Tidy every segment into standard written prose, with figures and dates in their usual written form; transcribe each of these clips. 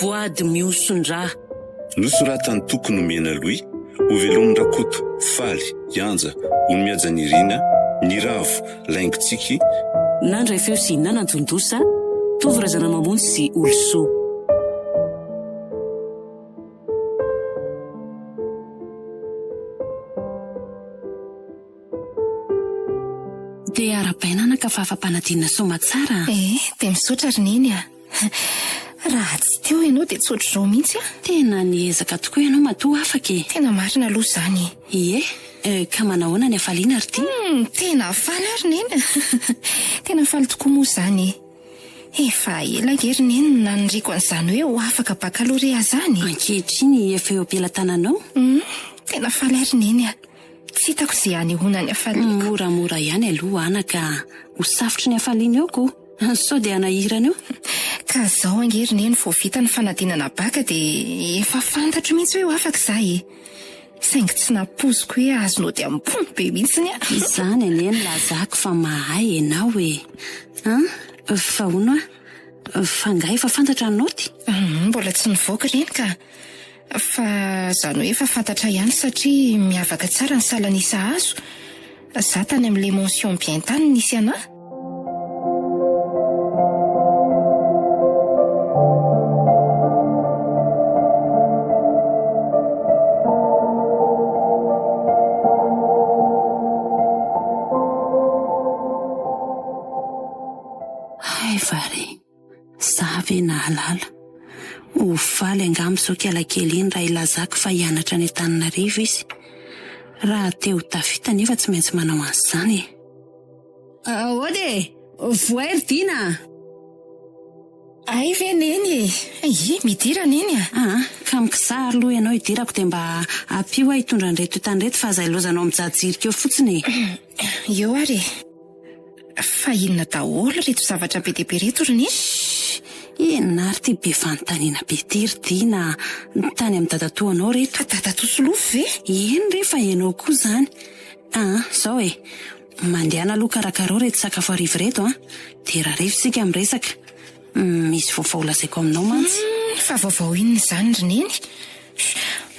Voady mihoson-drà. Nosoratan'i Toky Nomena Louis, Hovelomin'i Rakoto, Faly, Ianja, Onimihaja Nirina, Niravo, Laingo Tsiky, Nandray feo sy nanan-tontosa, Tovo Razanamamonjy sy Olosoa. Dia arahabaina anaka fa afa-panadinana soamatsara a! Eh, dia misaotra ry Neny a! Raha tsy teo ianao dia tsy ohatr'izao mihitsy aho. Tena niezaka tokoa ianao matoa afaka e! Tena marina aloha izany e! Ie, ka manahoana ny hafaliana ry Dina? Hum, tena faly aho ry Neny a! Tena faly tokoa moa izany e! Efa ela ange ry Neny no naniriako an'izany hoe ho afaka bakalorea izany e! Ankehitriny efa eo am-pelatananao? Hum, tena faly aho ry Neny a! Tsy hitako izay hanehoana ny hafaliako. Moramora ihany aloha anaka a! Ho safotry ny hafaliana eo ko! Sao dia hanahirana eo? Ka zao ange ry Neny vao vita ny fanadinana bacc dia efa fantatro mihitsy hoe ho afaka za e! Saingy tsy nampoiziko hoe azo naoty ambony be mihitsiny aho. Izany anie no lazako fa mahay ianao e! An! Fa hono hoa, fa angaha efa fantatra ny naoty? Mbola tsy nivoaka ireny ka! Fa zany hoe efa fantatra ihany satria miavaka tsara ny salan'isa azo, za tany amin'ilay mention bien tany nisy anah. Hay va re! Za ve nahalala? Ho faly angamba izao kialakely iny raha ilazako fa hianatra any Antananarivo izy. Raha te ho tafita anefa tsy maintsy manao an'izany e. Aody e! Voay ry Dina a! Hay ve Neny e! Ie, midira Neny a! Aa, ka mikisaha ary aloha ianao hidirako dia mba ampio aho hitondra an'ireto entana ireto fa aza ilaozanao mijajirika eo fotsiny e! Eo ary e! Fa inona daholo ireto zavatra be dia be ireto ry Neny? Shh! Inona ary ity be fanontaniana be ity ry Dina a! Tany amin'ny dadatoanao ireto. Dadatoa Solofo ve? Eny re fa ianao koa izany. Aa, izao e! Mandehana aloha karakarao ireto sakafo hariva ireto an! Dia rahariva isika miresaka. Misy vaovao holazaiko aminao mantsy. Humm, fa vaovao inona izany ry Neny?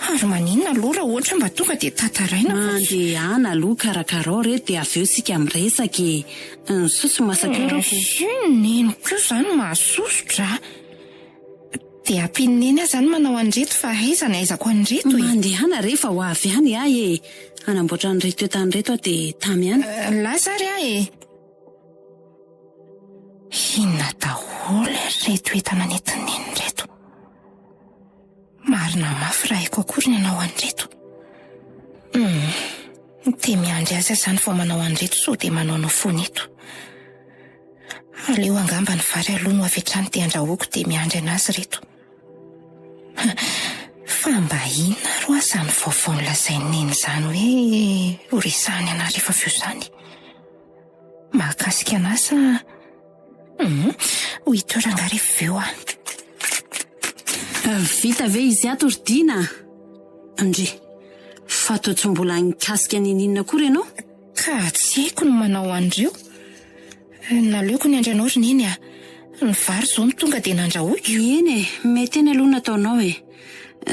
Ary maninona aloha raha ohatra mba tonga dia tantaraina fa tsy. Mandehana aloha karakarao re dia avy eo isika miresaka e! Ny soso masaka eo ireo ko. Humm, Neny koa izany mahasosotra a! Dia ampian'i Neny aho izany manao an'ireto fa aiza ny ahaizako an'ireto e! Mandehana re fa ho avy any aho e! Hanamboatra an'ireto entana ireto aho dia tamy any. Lasa ary aho e! Inona daholo ary ireto entana nentin'i Neny ireto? Marina mafy raha haiko akory ny hanao an'ireto. Hum, dia miandry azy aho izany vao manao an'ireto sao dia manaonao foana eto. Aleo angamba ny vary aloha no avy hatrany dia andrahoiko dia miandry an'azy ireto. Fa mba inona ary hoa izany vaovao nolazain'i Neny izany hoe horesahany anà rehefa avy eo izany? Mahakasika anà sa Hum, ho hita eo rangahy rehefa avy eo aho. Vita ve izy ato ry Dina a? Ndry, fa toa tsy mbola nikasika n'inon'inona akory ianao? Ka tsy haiko ny manao an'ireo. Naleoko niandry anao ry Neny a! Ny vary izao no tonga dia nandrahoiko. Eny e, mety eny aloha ny nataonao e.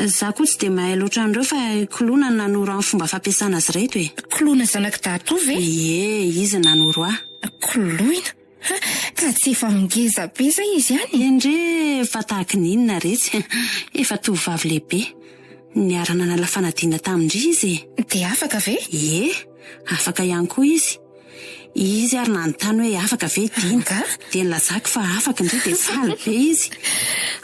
Za koa tsy dia mahay loatra an'ireo fa i Koloina no nanoro ahy ny fomba fampiasana azy ireto e. Koloina zanak'i Dadatoa ve? Ie, izy no nanoro ahy. Koloina? Ha, ka tsy efa ngeza be izay izy any e? Endrey, efa tahaky ny inona retsy? Efa tovovavy lehibe. Niara-nanala fanadinana tamin-dry izy e. Dia afaka ve? Ie, afaka ihany koa izy. Izy ary nanontany hoe afaka ve Dina? Dia nilazako fa afaka ndry dia faly be izy.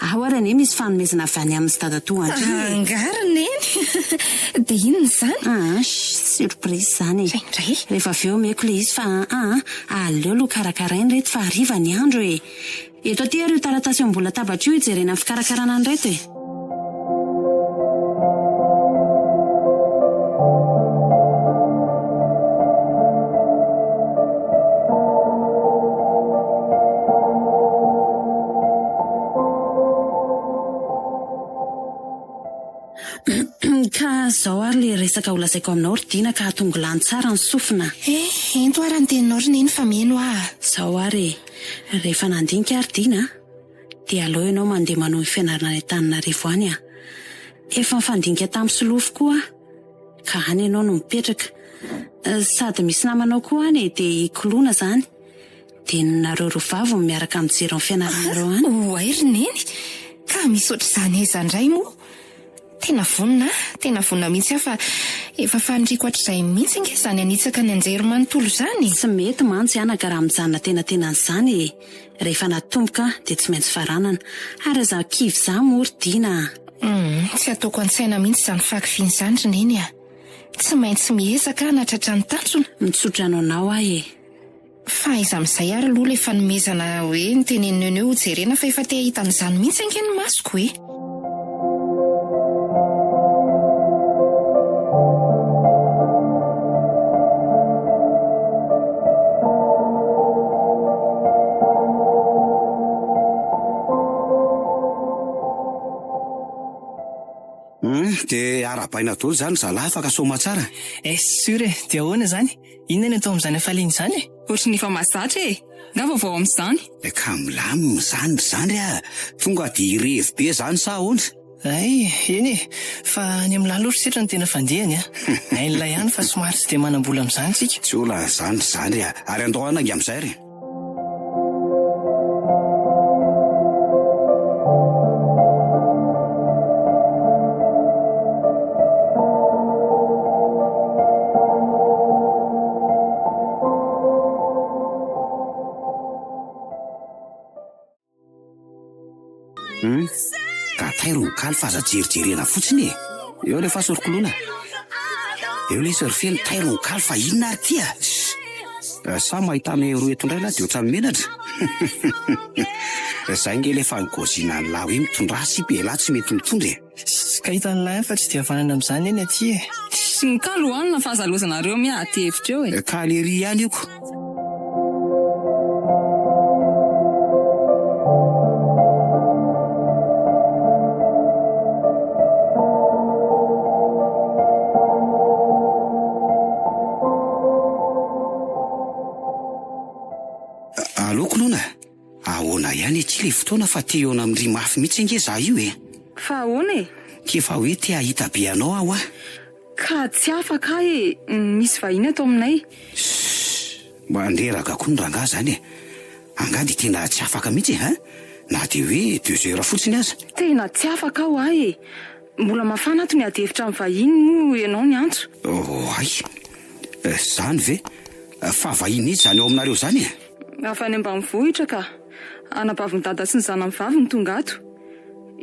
Ao ary anie misy fanomezana avy any amin'i dadatoa an-dry e. Angaha ry Neny? Dia inona izany? Aa, surprise izany e. Indray? Rehefa avy eo omeko ilay izy fa aa, aleo aloha karakaraina ireto fa hariva ny andro e. Eto aty ary io taratasy eo ambony latabatra io hijerena ny fikarakarana an'ireto e. Ka zao ary le resaka ho lazaiko aminao ry Dina ka atongilano tsara ny sofina. Eh, ento ary ny teninao ry Neny fa miheno aho a. Zao ary e, rehefa nandinika ary Dina a, dia aleo ianao mandeha manohy ny fianarana any Antananarivo any a. Efa nifandinika tamin'i Solofo koa aho, ka any ianao no mipetraka. Sady misy namanao koa any e, dia i Koloina izany. Dia nareo roa vavy no miaraka mijery ny fianaranareo any. Oay ry Neny! Ka misy ohatr'izany aiza indray moa? Tena vonona aho, tena vonona mihitsy aho fa efa faniriako hatrizay mihitsy ange izany hanitsaka ny anjery manontolo izany e! Tsy mety mantsy anaka raha mijanona tenatenan'izany e! Rehefa natomboka dia tsy maintsy faranana. Ary aza kivy izany moa ry Dina a! Humm, tsy ataoko an-tsaina mihitsy izany fahakiviana izany ry Neny a! Tsy maintsy miezaka aho hanatratra ny tanjona. Mitsodrano anao aho e! Fa aiza amin'izay ary aloha ilay fanomezana hoe notenenin'i Neny hoe hojerena fa efa te hahita an'izany mihitsy ange ny masoko e! Hum, dia arahabaina daholo izany zalahy afaka soamatsara. Eh sûr e, dia ahoana izany? Inona no atao amin'izany hafaliana izany e? Ohatry ny efa mahazatra e! Nga vaovao amin'izany? Ka milamina izany ry zandry a! Tonga dia hirevy be izany sa ahoana? Hay, eny e! Fa any amin'ny lalo ry setra no tena fandehany a! Hain'ilay ihany fa somary tsy dia manam-bola amin'izany isika. Tsy olana izany ry zandry a! Ary andao hanainga amin'izay re! Hum, ka tairo ny kaly fa aza jerijerena fotsiny e! Eo le fa sorokoloina. Eo lesy ry feno tairo ny kaly fa inona ary ty a! Sa mahita anay roa eto indray lahy dia ohatran'ny menatra? Zay nge le fa nigozina an'lah hoe mitondrà sipa e, lah tsy mety mitondra e! Ka hitan'lah ihany fa tsy dia havanana amin'izany eny aty e! Ny kaly hohanina fa aza lozanareo miady hevitra eo e! Kaly ery ihany io ko! Allo Koloina, ahoana ihany akia le fotoana fa te hihaona amin-dry mafy mihitsy ange za io e! Fa ahoana e? K'efa hoe te hahita be anao aho ah! Ka tsy afaka aho e, misy vahiny ato aminay. Sss, mandreraka koa ny rangahy zany e! Angaha dia tena tsy afaka mihitsy e, hein? Na dia hoe deux heures fotsiny aza. Tena tsy afaka aho ahy e! Mbola mafana ato ny ady hevitra amin'ny vahiny moa ianao niantso. Oay! Zany ve? Fa vahiny iza izany ao aminareo izany e? Avy any ambanivohitra ka! Anabavin'i Dada sy ny zanany vavy no tonga ato.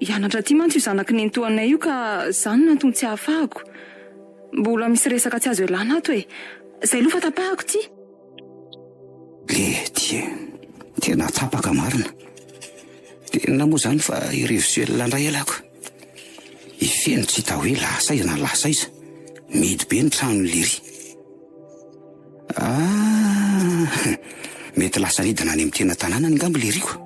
Hianatra aty mantsy io zanak'i nenitoanay io ka izany no antony tsy ahafahako. Mbola misy resaka tsy azo ialana ato e! Izay aloha fa tapahako ity! Lety e! Tena tapaka marina. Dia inona moa izany fa i Revizuel indray ialako. I Feno tsy hita hoe lasa aiza na lasa aiza. Mihidy be ny tranon'i Lery. Ah! Mety lasa nidina any amin'ny tena tanànany angamba Leriko.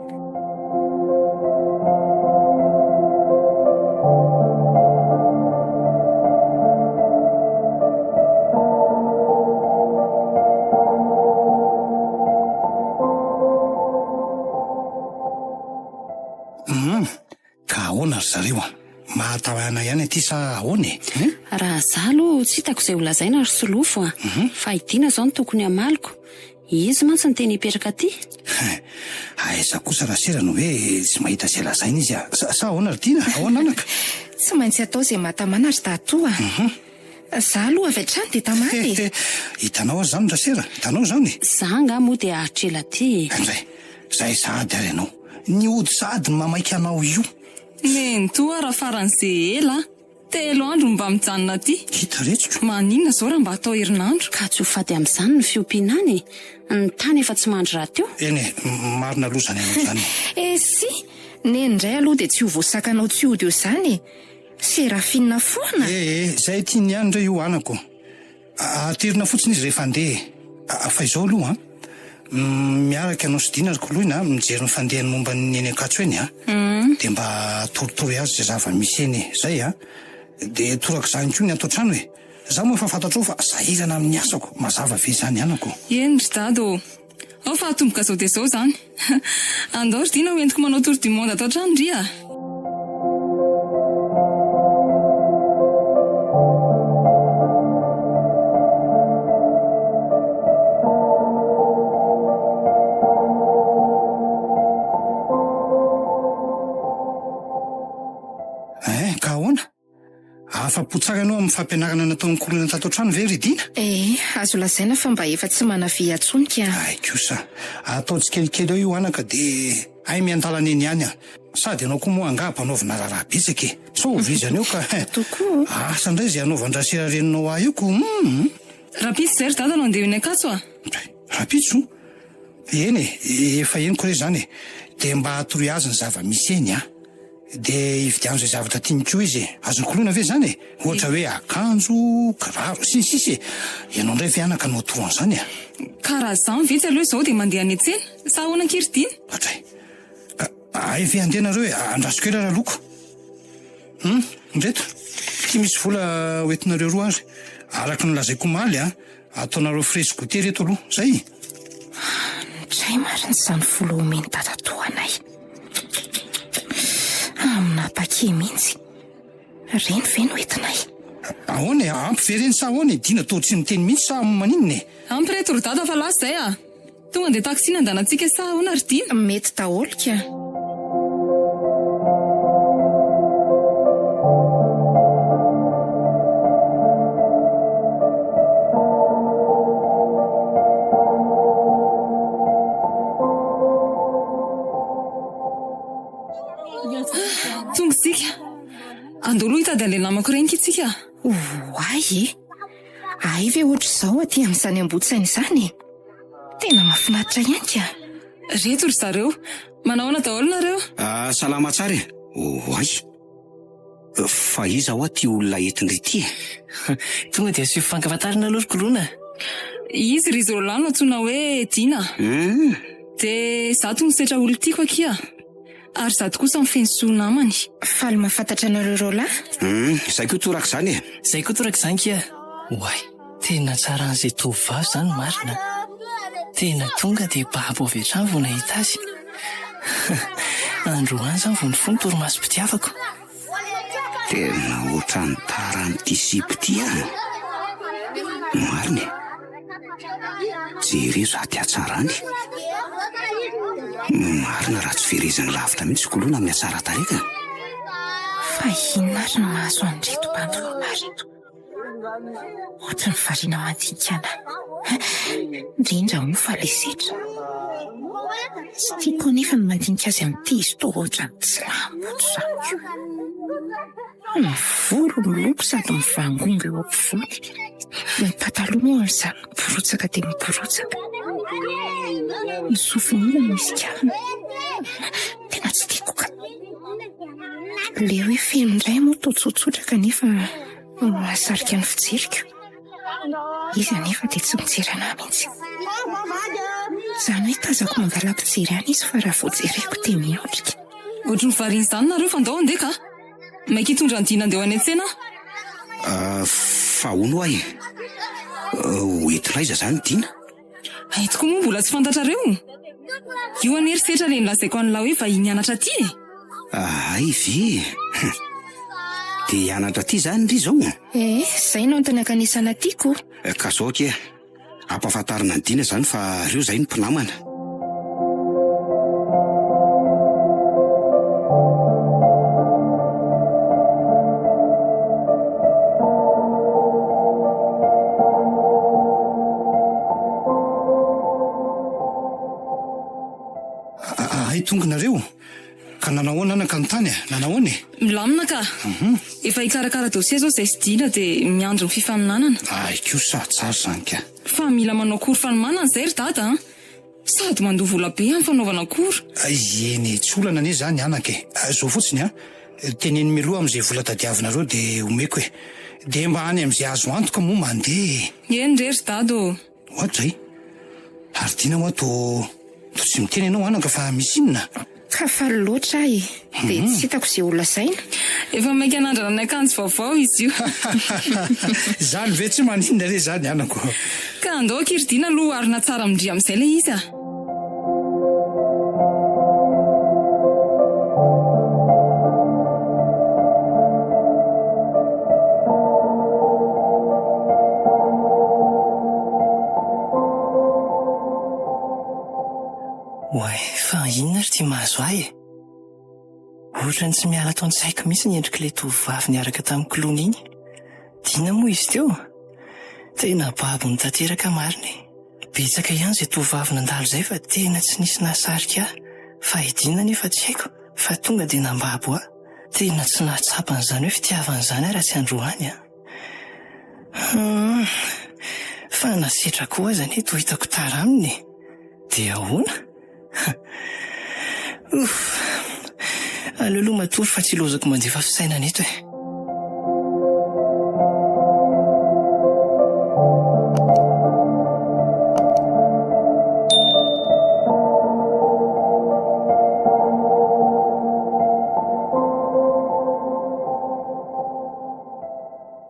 Hum, ka ahoana ry zareo a? Mahatahana ihany aty sa ahoana e? Hein? Raha za aloha tsy hitako izay ho lazaina ry Solofo a! Fa i Dina izao no tokony hamaliko. Izy mantsy no tena hipetraka aty. Hein! Aiza kosa Rasera no hoe tsy mahita izay lazaina izy a! Sa sa ahoana ry Dina? Ahoana anaka? Tsy maintsy atao izay mahatamana ry Dadatoa a! Za aloha avy hatrany dia tamana e! Hitanao ary izany Rasera? Hitanao izany e? Za angaha moa dia haharitra ela aty e! Indray! Zay sahady ary ianao! Ny hody sahady no mamaika anao io! Nenitoa raha faran'ze ela a! Telo andro no mba mijanona aty. Hita retsiko. Maninona zao raha mba atao herinandro? Ka tsy ho faty amin'izany ny fiompiana any e! Ny tany efa tsy mandry rahateo. Eny e, marina aloha izany anao izany e. Eh si! Neny indray aloha dia tsy ho voasakanao tsy hody eo izany e! Seraphine foana! Eh eh, izay tiany ihany re io anako. Aterina fotsiny izy rehefa handeha e! Fa izao aloha an! Miaraka ianao sy Dina ry Koloina mijery ny fandehany momba ny eny Ankatso eny an! Dia mba atorotoroy azy izay zava-misy eny e! Izay an! Dia torak'izany koa ny ato an-trano e. Izaho moa efa fantatrao fa sahirana amin'ny asako, mazava ve izany anako? Eny ry dada ô. Ao fa atomboka izao dia izao izany. Andao ry Dina ho entiko manao tour du monde ato an-trano ndry a! Eh, ka ahoana? Afa-po tsara ianao amin'ny fampianarana nataon'i Koloina tato an-trano ve ry Dina? Eh, azo lazaina fa mba efa tsy manavia intsony ka. Hay kosa, atao tsikelikely eo io anaka dia hay miandalana eny ihany an. Sady ianao koa moa angaha ampanaovina raharaha betsaka e. Sao ho vizana eo ka. Tokoa. Asa indray izay hanaovan-dRasera reninao ahy eo ko hum. Rahampitso izay ry dada no handeha eny Ankatso a! Rahampitso? Eny e, efa henoko re izany e. Dia mba atoroy azy ny zava-misy eny an. Dia ividiano izay zavatra tiany koa izy e. Azony koloina ve izany e? Ohatra hoe akanjo, kiraro, sy ny sisa e. Ianao indray ve anaka no atoro an'izany e? Ka raha izany ve tsy aleo izao dia mandeha any an-tsena? Sa ahoana akia ry Dina? Ohatray. Ka hay ve handeha nareo e? Andraso kely Raloko. Hum, indreto. Ity misy vola hoentinareo roa ary. Araka ny nolazaiko omaly an, ataonareo frais sy goûter ireto aloha. Zay e! Ndray marina izany vola omen'i dadatoa anay. Amina paquet mihitsy. Ireny ve no entinay? Ahoana e? Ampy ve ireny sa ahoana e? Dina toa tsy miteny mihitsy sa maninona e? Ampy reto ry dada fa lasa izay a! Tonga dia taxi no andehanantsika sa ahoana ry Dina? Mety daholo ka. Tonga isika. Andao aloha hitady an'ilay namako ireny ki tsika. Oay e! Hay ve ohatr'izao aty amin'izany Ambotsaina izany e? Tena mahafinaritra ihany ka! Reto ry zareo! Manao ahoana daholo nareo? Ah, salama tsara e! Oay! Fa iza hoa ty olona entin-dry ity e? Tonga dia asio fifankafantarana aloha ry Koloina a! Izy ry Zola no antsoina hoe Dina. Hum! Dia izaho tonga setra olon-tiako akia. Ary izato kosa Mifenosoa namany. Faly mahafantatra anareo roalahy. Hum! Izay koa torak'izany e! Izay koa torak'izany kia! Oay! Tena tsara an'izay tovovavy izany marina a! Tena tonga dia babo avy hatrany vao nahita azy. Androany izany vao nifoha ny torimasom-pitiavako. Tena ohatran'ny tara amin'ity sipa ity an! Marina e! Jereo izato hatsarany. Marina raha tsy vereziny lavitra mihitsy Koloina amin'ny hatsaran-tarehy ka! Fa inona ary no mahazo an'ireto bandy roalahy ireto? Ohatry ny variana mandinika anah. Indrindra moa fa le setra. Tsy tiako anefa ny mandinika azy amin'ity izy toa ohatran'ny tsy lambo izany koa. Ny volo miloko sady mivangongo eo ampovoany. Ny pataloha moa amin'izany miborotsaka dia miborotsaka. Ny sofiny ilany misy kavina. Tena tsy tiako ka. Le hoe feno indray moa toa tsotsotra kanefa mahasarika ny fijeriko. Izy anefa dia tsy mijery anah mihitsy. Izany hoe tazako mangala-pijery ihany izy fa raha vao jereko dia miondrika. Ohatry ny variana izany nareo fa ndao andeha ka! Maika hitondra an'i Dina andeha ho any an-tsena aho. Fa hono hoa e! Ho entina aiza izany Dina? Hay tokoa moa mbola tsy fantatrareo? Io anie ry Setra le nolazaiko an'lah hoe vahiny hianatra aty e! Hay ve e! Dia hianatra aty izany ry izao? Eh, izay no antony hankanesana aty ko! Ka zao akia, ampahafantarina an'i Dina izany fa reo izay no mpinamana. Hay tonga nareo ka nanahoana anaka ny tany e? Nanahoana e? Milamina ka. Efa hikarakara dossier zao zay sy Dina dia miandry ny fifaninanana. Hay kosa, tsara izany ka. Fa mila manao cours fanomanana izay ry dada an! Sady mandoa vola be amin'ny fanaovana cours. Eny e, tsy olana anie izany anaka e. Izao fotsiny an, teneno mialoha amin'izay vola tadiavinareo dia omeko e. Dia mba any amin'izay azo antoka moa mandeha e. Eny re ry dada ô. Oadray. Ary Dina hoa toa toa tsy miteny ianao anaka fa misy inona? Ka faly loatra aho e! Dia tsy hitako izay ho lazaina. Efa maika hanandrana ny akanjo vaovao izy io. Izany ve? Tsy maninona re izany anako. Ka andao akia ry Dina aloha oharina tsara amin-dry amin'izay ilay izy a! Oay, fa inona ary ity mahazo ahy e? Ohatran'ny tsy miala ato an-tsaiko mihitsy ny endrik'ilay tovovavy niaraka tamin'i Clown iny. Dina moa izy teo? Tena babony tanteraka marina e! Betsaka ihany izay tovovavy nandalo izay fa tena tsy nisy nahasarika ahy, fa i Dina anefa tsy haiko fa tonga dia nambabo ahy. Tena tsy nahatsapa an'izany hoe fitiavana izany aho raha tsy androany an! Hum, fa na setra koa aza anie toa hitako tara aminy e! Dia ahoana? Ouf! Aleo aloha matory fa tsy ilaozako mandefa fisainana eto e!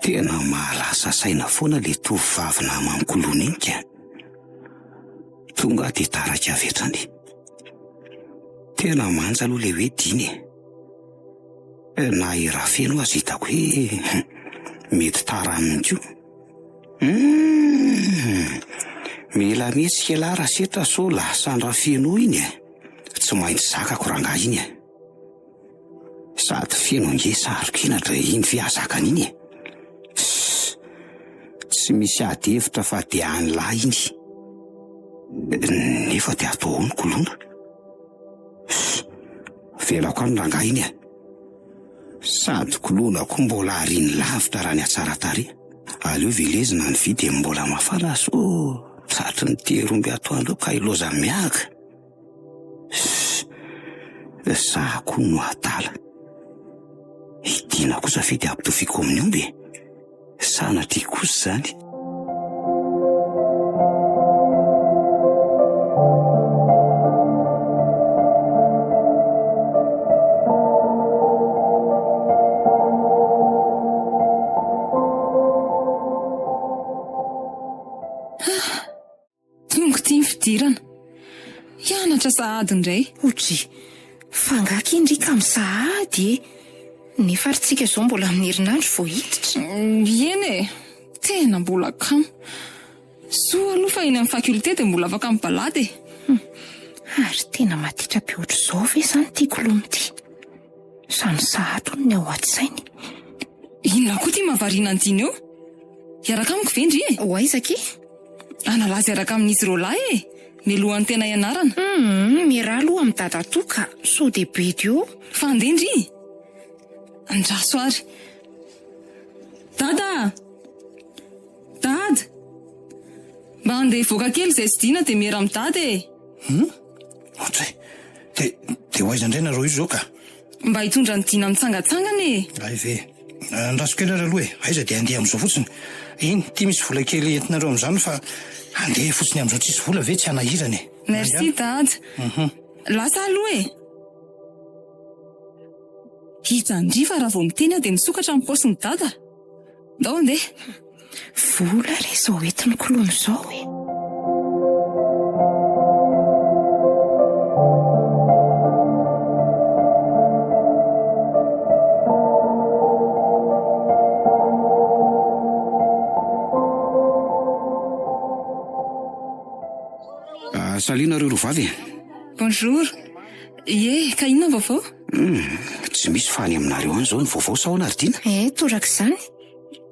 Tena mahalasa saina foana le tovovavy naman'i Koloina iny ka. Tonga dia taraiky avy hatrany. Tena manja aloha le hoe Dina e. Na i Rafeno aza hitako hoe mety tara aminy koa. Humm! Mila mihetsika elah Rasetra sao lasan'i Rafeno iny e. Tsy maintsy zakako rangahy iny e. Sady feno ange saro-kenatra iny fihazakana iny e! Ssss! Tsy misy ady hevitra fa dia any lahy iny. Nefa dia atao ahoana Koloina? Ssss! Avelako any rangahy iny e! Sady Koloina koa mbola ariany lavitra raha ny hatsaran-tarehy. Aleo velezina ny vy dia mbola mafana sao tratry ny tery omby atoandro eo ka ilaozan'ny miahaka. Za koa no adala. I Dina kosa ve dia ampitoviako amin'ny omby e? Sanatria kosa izany. Tonga ity ny fidirana. Hianatra sahady indray. Odry, fa angaha akia ndry ka misahady e? Nefa ary tsika izao mbola amin'ny herinandro vao hiditra. Eny e, tena mbola kamo. Soa aloha fa eny amin'ny faculté dia mbola afaka mibalady e. Hum, ary tena maditra be ohatr'izao ve izany ity kolomy ity? Izany sahady hono ny ao an-tsainy. Inona koa ity mahavariana an'i Dina eo? Hiaraka amiko ve ndry e? Ho aiza akia? Hanalaza hiaraka amin'izy roalahy e! Mialohan'ny tena hianarana. Humm, miaraha aloha amin'i dadatoa ka, sao dia bedy eo. Fa andeha ndry! Andraso ary. Dada a! Dada! Mba andeha hivoaka kely izay sy Dina dia miera amin'i Dada e! Humm, ohatray. Dia, dia ho aiza indray nareo io izao ka? Mba hitondra an'i Dina mitsangatsangana e! Hay ve? Andraso kely ary aloha e! Aiza dia handeha amin'izao fotsiny. Iny, ity misy vola kely entinareo amin'izany fa handeha fotsiny amin'izao tsisy vola ve tsy hanahirana e! Merci Dada. Lasa aloha e! Hita ndry fa raha vao miteny aho dia misokatra ny paosin'i Dada. Ndao andeha. Vola re izao entin'i Kolono izao e! Ah, salut nareo roa vavy e. Bonjour. Ie, ka inona ny vaovao? Hum, tsy misy fa any aminareo any izao ny vaovao sa ahoana ry Dina? Eh, torak'izany.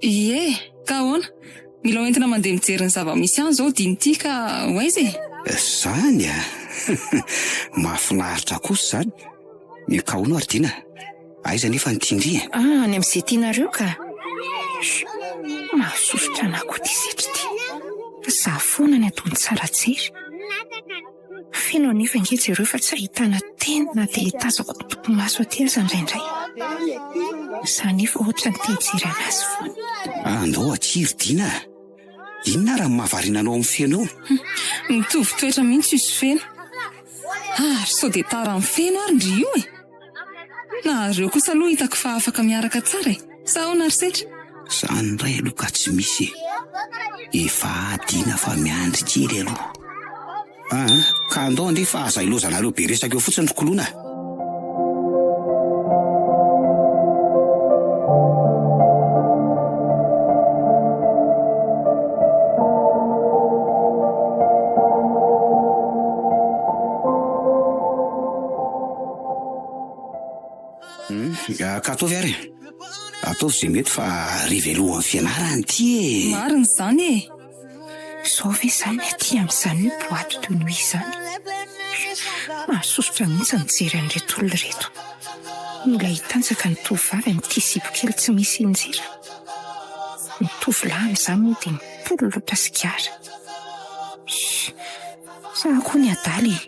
Ie, ka ahoana? Mila hoentina mandeha mijery ny zava-misy any izao Dina ity ka ho aiza e? Izany a! Mahafinaritra kosa izany. Ka ahoana ry Dina? Aiza anefa ny tian-dry e? Ah, any amin'izay tianareo ka. Chut, mahasosotra anà koa ity setra ity. Izaho foana ny ataony tsara jery. Feno anefa ange jereo fa tsy ahitana teny na dia tazako mitopy maso aty aza indraindray. Izaho anefa ohatran'ny te hijery an'azy foana. Andao aty ry Dina a! Inona ary ny mahavariana anao amin'ny Feno eo? Mitovy toetra mihitsy io sy Feno. Ary sao dia tara amin'ny feno ary ndry io e! Nareo kosa aloha hitako fa afaka miaraka tsara e! Sa ahoana ry Setra? Zany indray aloha ka tsy misy e! Efa adina fa miandry kely aloha. Aa ka andao andeha fa aza ilaozanareo be resaka eo fotsiny ry koloina a! Ka ataovy ary e! Ataovy izay mety fa revy alohan'ny fianarana ity e! Marina izany e! Izao ve izany ny aty amin'izany hoe boite de nuit izany? Mahasosotra mihitsy ny mijery an'ireto olona ireto. Mila hitanjaka ny tovovavy amin'ity zipo kely tsy misy injera. Ny tovolahy amin'izany moa dia mipololotra sigara. Sa koa ny adala e!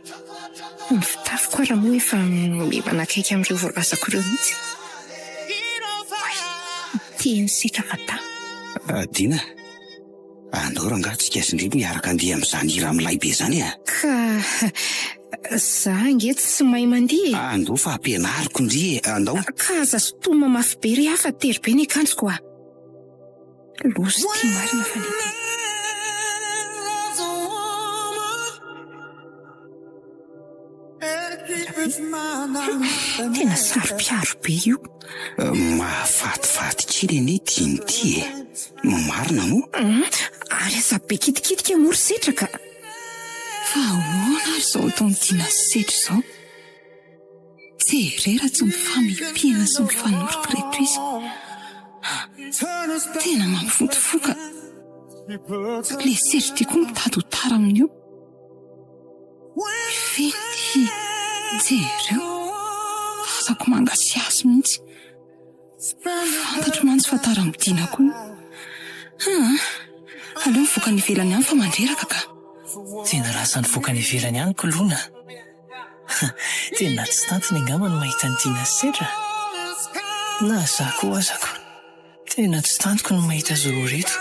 Ny fitafiko ara moa efa manakaiky amin'ireo voalazako ireo mihitsy. Oay, teny sitraka ta. Dina, andao rangaha tsika sy ndry miaraka andeha amin'izany hira milay be izany a! Ka za ange tsy mahay mandihy e! Andao fa ampianariko ndry e, andao. Ka aza sintomina mafy be ry aho fa tery be ny akanjoko a! Loza ity marina fa le Tena saro-piaro be io. Mahafatifaty kely anie ity ity e. Marina moa? Ary aza be kitikitika moa ry Setra ka. Fa ahoana ary izao ataon'i Dina sy Setra izao? Jereo raha tsy mifamipihina sy mifanoroka ireto izy. Tena mampivontofoka. Ilay Setra ity koa mitady ho tara amin'io. Fety, jereo. Tazako mangasihasy mihitsy. Fantatro mantsy fa tara amin'i Dina koa io. Aa, aleo mivoaka any ivelany any fa mandreraka ka. Tena lasa nivoaka any ivelany any Koloina. Tena tsy tantiny angamba ny mahita an'i Dina sy Setra. Na za koa azako. Tena tsy tantiko ny mahita azy roa ireto.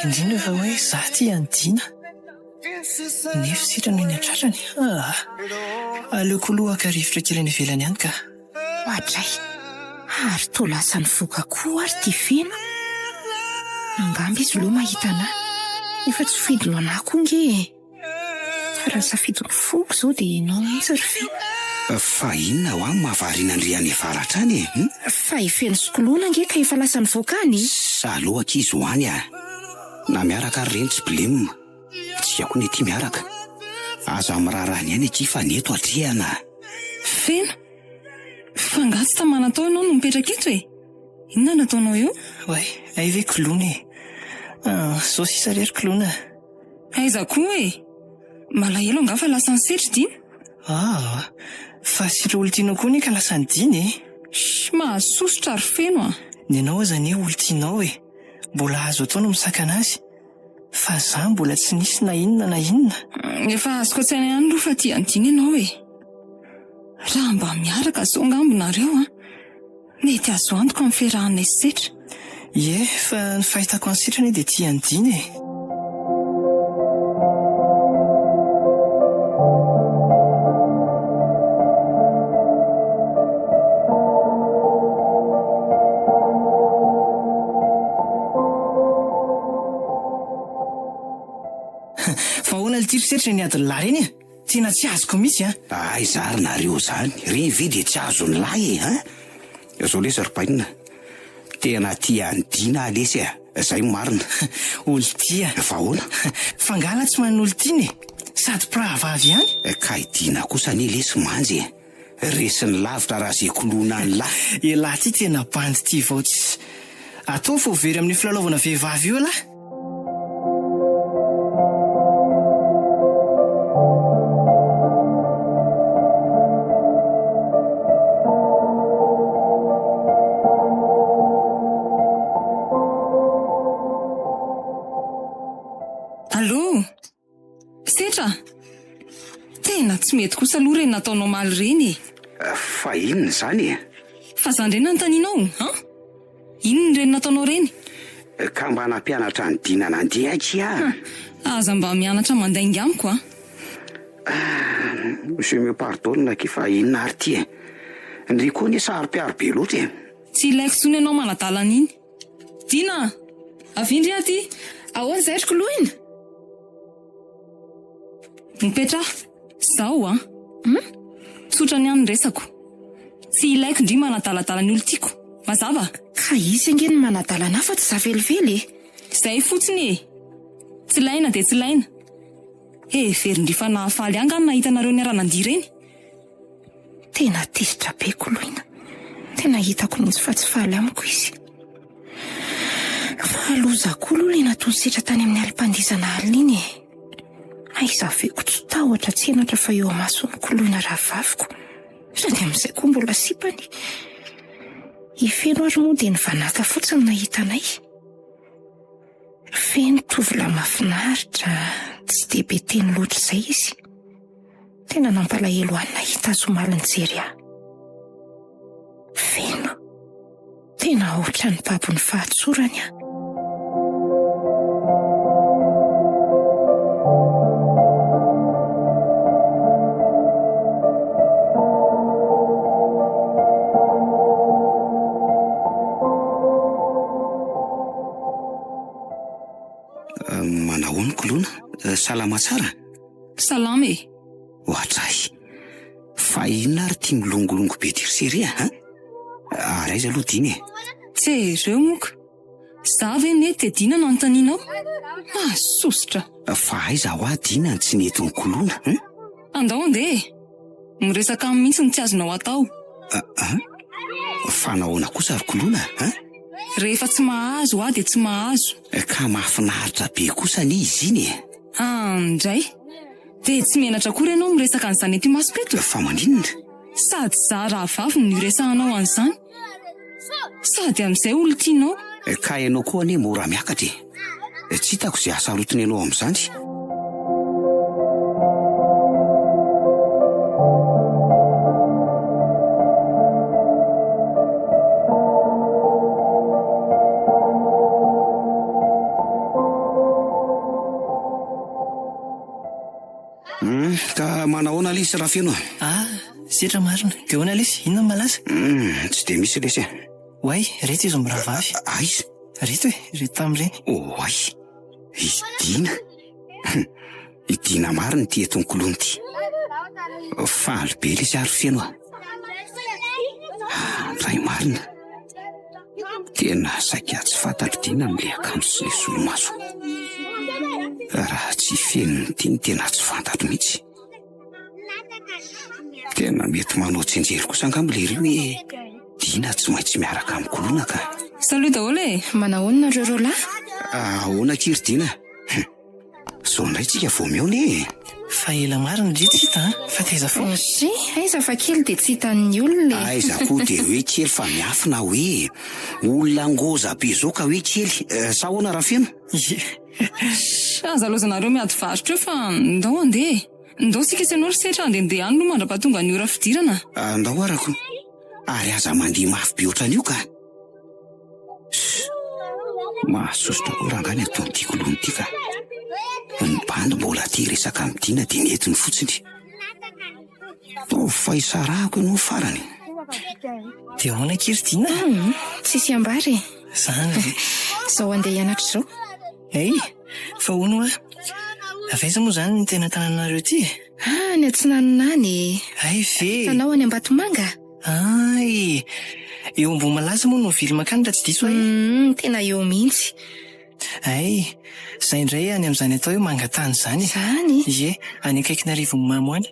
Indrindra fa hoe za tia an'i Dina. Nefa Setra no eny an-tratrany. Aa! Aleoko aloha haka rivotra kely any ivelany any ka. Oadray! Ary toa lasa nivoaka koa ary ity Feno. Angamba izy leo mahita anà. Efa tsy fidiny ho anà koa nge e. Fa raha ny safidin'ny foko izao dia ianao mihitsy ry Feno. Fa inona hoa no mahavariana an-dry any avaratra any e? Hum? Fa i Feno sy Koloina ange ka efa lasa nivoaka any e! Sa aleo ankizy ho any a! Na miaraka ary ireny tsy blem. Tsika koa ny aty miaraka. Aza miraharaha ny any akia fa ny eto atrehana. Feno? Fa angaha tsy tamana tao ianao no mipetraka eto e? Inona no ataonao eo? Oay, hay ve Koloina e! Ah, zao sisa re ry Koloina a! Aiza koa e! Malahelo angaha fa lasan'i Setry Dina? Ah, fa Setra olon-tianao koa anie ka lasan'i Dina e! Shh, mahasosotra ry Feno a! Ny anao aza anie olon-tianao e! Mbola azo atao ny misakana azy, fa za mbola tsy nisy na inona na inona. Efa azoko an-tsaina ihany aloha fa tia an'i Dina ianao e! Raha mba miaraka izao angamba nareo an! Mety azo antoka ny fiarahanay sy Setra. Ie, fa ny fahitako an'i Setra anie dia tia an'i Dina e. Fa ahoana ity ry Setra iny adin'ny lahy ireny e? Tena tsy azoko mihitsy an! Aiza ary nareo zany? Reny ve dia tsy azon'ny lahy e hein? Zao lesy ry bainina, tena tia an'i Dina aho lesy a! Zay no marina. Olon-tia. Fa ahoana? Fa angaha lahy tsy manana olon-tiana e? Sady mpirahavavy ihany? Ka i Dina kosa anie lesy manja e! Resiny lavitra raha ze koloina an'lah. Elah ty tena bandy ty vao tsy. Ataovy fa ho very amin'io filalaovana vehivavy io elah. Allô? Setra! Tena tsy mety kosa aloha ireny nataonao omaly ireny e! Fa inona izany e? Fa za indray nanontanianao an? Inona ireny nataonao ireny? Ka mba nampianatra an'i Dina nandeha akia a! Aza mba mianatra mandainga amiko an! Je me pardonne akia fa inona ary ity e? Ndry koa anie saro-piaro be loatra e! Tsy ilaiko intsony ianao manadala an'iny. Dina a! Avia ndry aty! Ahoana izay ry koloina? Mipetraha. Zao an! Hum? Tsotra ny ahy ny resako. Tsy ilaiko ndry manadaladala ny olon-tiako. Mazava? Ka izy ange no manadala anah fa tsy za velively e! Zay fotsiny e! Tsy ilaina dia tsy ilaina. Heverin-dry fa nahafaly ahy angaha ny nahita anareo niara-nandihy ireny? Tena tezitra be Koloina. Tena hitako mihitsy fa tsy faly amiko izy. Fa loza koa aloha ilay nataon'i Setra tany amin'ny alim-pandihizana alina iny e. Aiza aveko tsy tahotra tsy henatra fa eo imason'i Koloina rahavaviko. Sady amin'izay koa mbola sipany. I Feno ary moa dia nivanàka fotsiny nahita anay. Feno tovolahy mahafinaritra, tsy dia be teny loatra izay izy. Tena nampalahelo ahy nahita azy omaly nijery ahy. Feno. Tena ohatran'ny babon'ny fahatsorany aho. Manahoana Koloina? Salama tsara? Salama e! Ohatray! Fa inona ary ity milongolongo be ity ry Seria a? Ary aiza aloha Dina e? Jereo moa ka! Za ve nety dia Dina no anontanianao? Mahasosotra! Fa aiza hoa Dina no tsy nety nikoloina an? Andao andeha e! Miresaka aminy mihitsy no tsy azonao atao. An? Fa nahoana kosa ry Koloina an? Rehefa tsy mahazo aho dia tsy mahazo. Ka mahafinaritra be kosa anie izy iny e! Andray! Dia tsy menatra akory ianao miresaka an'izany eto imasoko eto? Fa maninona? Sady za rahavavy no iresahanao an'izany. Sady amin'izay olon-tianao. Ka ianao koa anie mora miakatra e! Tsy hitako izay hasarotina ianao amin'izany. Hum, ka manahoana lesy Rafeno a? Ah, setra marina. Dia ahoana lesy? Inona no malaza? Hum, tsy dia misy lesy a. Oay, reto izy mirahavavy. Aiza? Reto e, reto tamin'ireny. Oay, i Dina. Hum, i Dina marina ity eto Ankolony ity. Faly be lesy aho ry Feno a. Ah, ndray marina. Tena saika tsy fantatro Dina amin'ilay akanjo sy ilay solomaso. Raha tsy feno ny tiany tena tsy fantatro mihitsy. Tena mety manao tsianjery kosa angamba lery hoe Dina tsy maintsy miaraka amin'i Koloina ka. Salut daholo e! Manahoana nareo roalahy? Ahoana akia ry Dina? Zao indray tsika vao mihaona e! Fa ela marina ndry tsy hita an! Fa taiza foana? Ry, aiza fa kely dia tsy hitan'ny olona e! Aiza koa dia hoe kely fa miafina hoe! Olona ngôza be zao ka hoe kely! Sa ahoana Rafeno? Ie! Aza laozanareo miady varotra eo fa ndao handeha e! Ndao sika sy ianao ry Setra handehandeha any aloha mandra-pahatonga ny ora fidirana. Ndao arako! Ary aza mandeha mafy be ohatran'io ka! Ssss! Mahasosotra koa rangahy ny ataon'ity koloina ity ka! Ny bandy mbola te hiresaka amin'i Dina dia nentiny fotsiny. Ataovy fa hisarahako ianao farany. Dia ahoana akia ry Dina? Hum, tsisy ambara e! Zany ve? Izao handeha hianatra izao. Hey! Fa hono hoa, avy aiza moa izany ny tena tanànanareo ity e? Ah, any atsinanana any e! Hay ve? Hitanao any Ambatomanga? Hay! Eo Ambohimalaza moa no mivily mankany raha tsy diso aho e? Hum, tena eo mihitsy. Hay! Izay indray any amin'izany atao hoe Mangatany izany e! Izany? Ie, any akaikin'Arivonimamo any.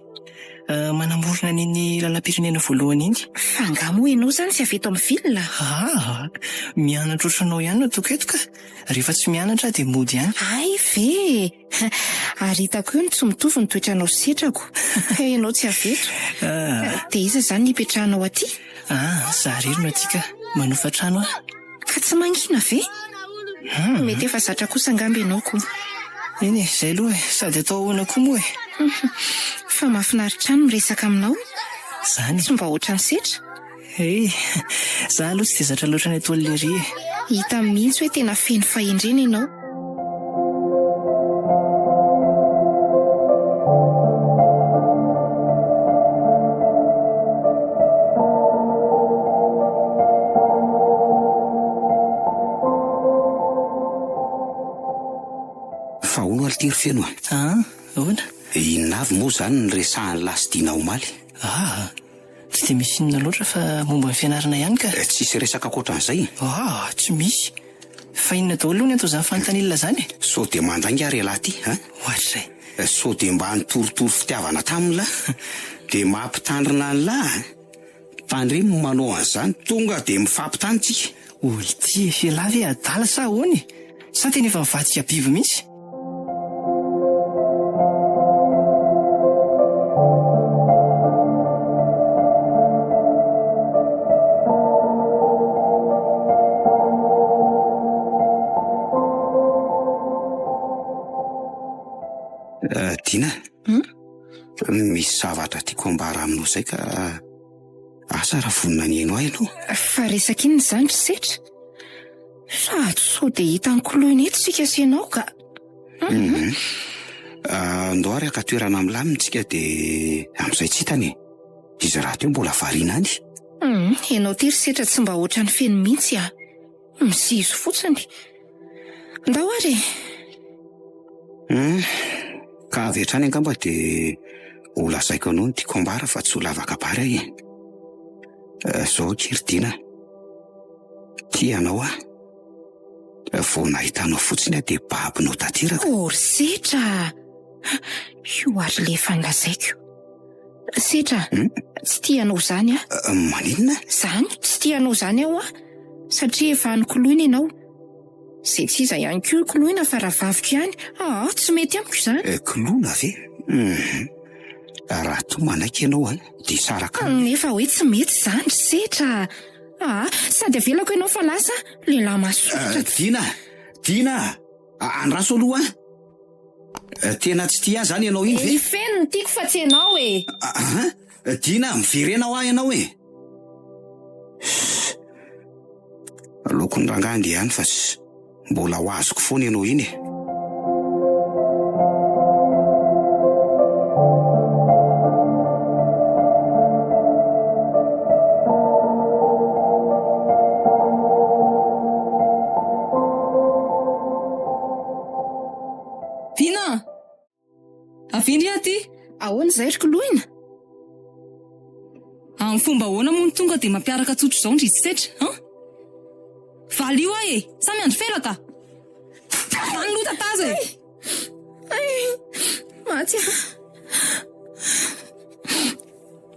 Manamorona an'iny lalam-pirenena voalohany iny. Fa angaha moa ianao izany tsy avy eto amin'ny ville? Aa! Mianatra ohatranao ihany no ataoko eto ka! Rehefa tsy mianatra aho dia mody ihany. Hay ve e! Ary hitako eo ny tsy mitovy ny toetranao sy setrako. Hay ianao tsy avy eto. Dia iza izany ny ipetrahanao aty? Ah, za irery no aty ka. Manofa trano aho. Ka tsy mangina ve? Mety efa zatra kosa angamba ianao ko. Eny e, izay aloha e. Sady atao ahoana koa moa e. Fa mahafinaritra ahy ny miresaka aminao. Izany e. Tsy mba ohatran'ny setra. Hey, za aloha tsy dia zatra loatra ny ataon'i Lery e. Hita mihitsy hoe tena feno fahendrena ianao. Fa hono aloha ity ry Feno a! An, ahoana? Inona avy moa izany ny resahan'lah sy Dina omaly? Ah, tsy dia misy inona loatra fa momba ny fianarana ihany ka. Tsisy resaka ankoatran'izay? Ah, tsy misy. Fa inona daholo aloha ny anton'izany fanontaniana izany e? Sao dia mandainga ary ialahy ity an? Ohatr'izay. Sao dia mba nitorotoro fitiavana taminy lah? Dia mampitandrina an'lah an? Tandremo manao an'izany, tonga dia mifampitany tsika. Ol'ity e, f'ialahy ve adala sa ahoana e? Sa tena efa nivadika biby mihitsy? Dina, misy zavatra tiako ambara aminao izay ka asa raha vonona ny haino ahy ianao. Fa resaka inona izany ry Setra? Sady sao dia hitan'i Koloina eto isika sy ianao ka. Mhm. Ah, Ndao ary haka toerana milamina tsika dia amin'izay tsy hitany e. Izy rahateo mbola variana any. Hum, ianao ity ry Setra tsy mba ohatran'ny feno mihitsy ah. Mizizo fotsiny. Ndao ary e. Hum, ka avy hatrany angamba dia ho lazaiko anao ny tiako ambara fa tsy ho lava kabary aho e. Eh, Zao akia ry Dina. Tia anao aho. Vao nahita anao fotsiny aho dia babonao tanteraka. Oh ry Setra a! Io ary le efa nolazaiko. Setra, tsy tia anao izany aho. Maninona? Izany, tsy tia anao izany aho an! Satria efa nokoloina ianao. Izay tsy iza ihany koa koloina fa rahavaviko ihany. Aa, tsy mety amiko izany. Koloina ve? Hum. Raha toa manaiky ianao an, dia hisaraka aminy. Nefa hoe tsy mety izany ry Setra a! Aa, sady avelako ianao fa lasa lehilahy masosotra. Dina! Dina! Andraso aloha an! Tena tsy tia ahy izany ianao iny ve? I Feno no tiako fa tsy ianao e! An! Dina, miverena hoa ianao e! Aleoko ny rangahy andeha any fa mbola ho azoko foana ianao iny e! Dina! Avia ndry aty! Ahoana izay ry Koloina? Amin'ny fomba ahoana moa no tonga dia mampiaraka tsotra izao ndry Setra an? Valio aho e! Sa miandry felaka? Zany loha tataza e! Ay! Maty aho!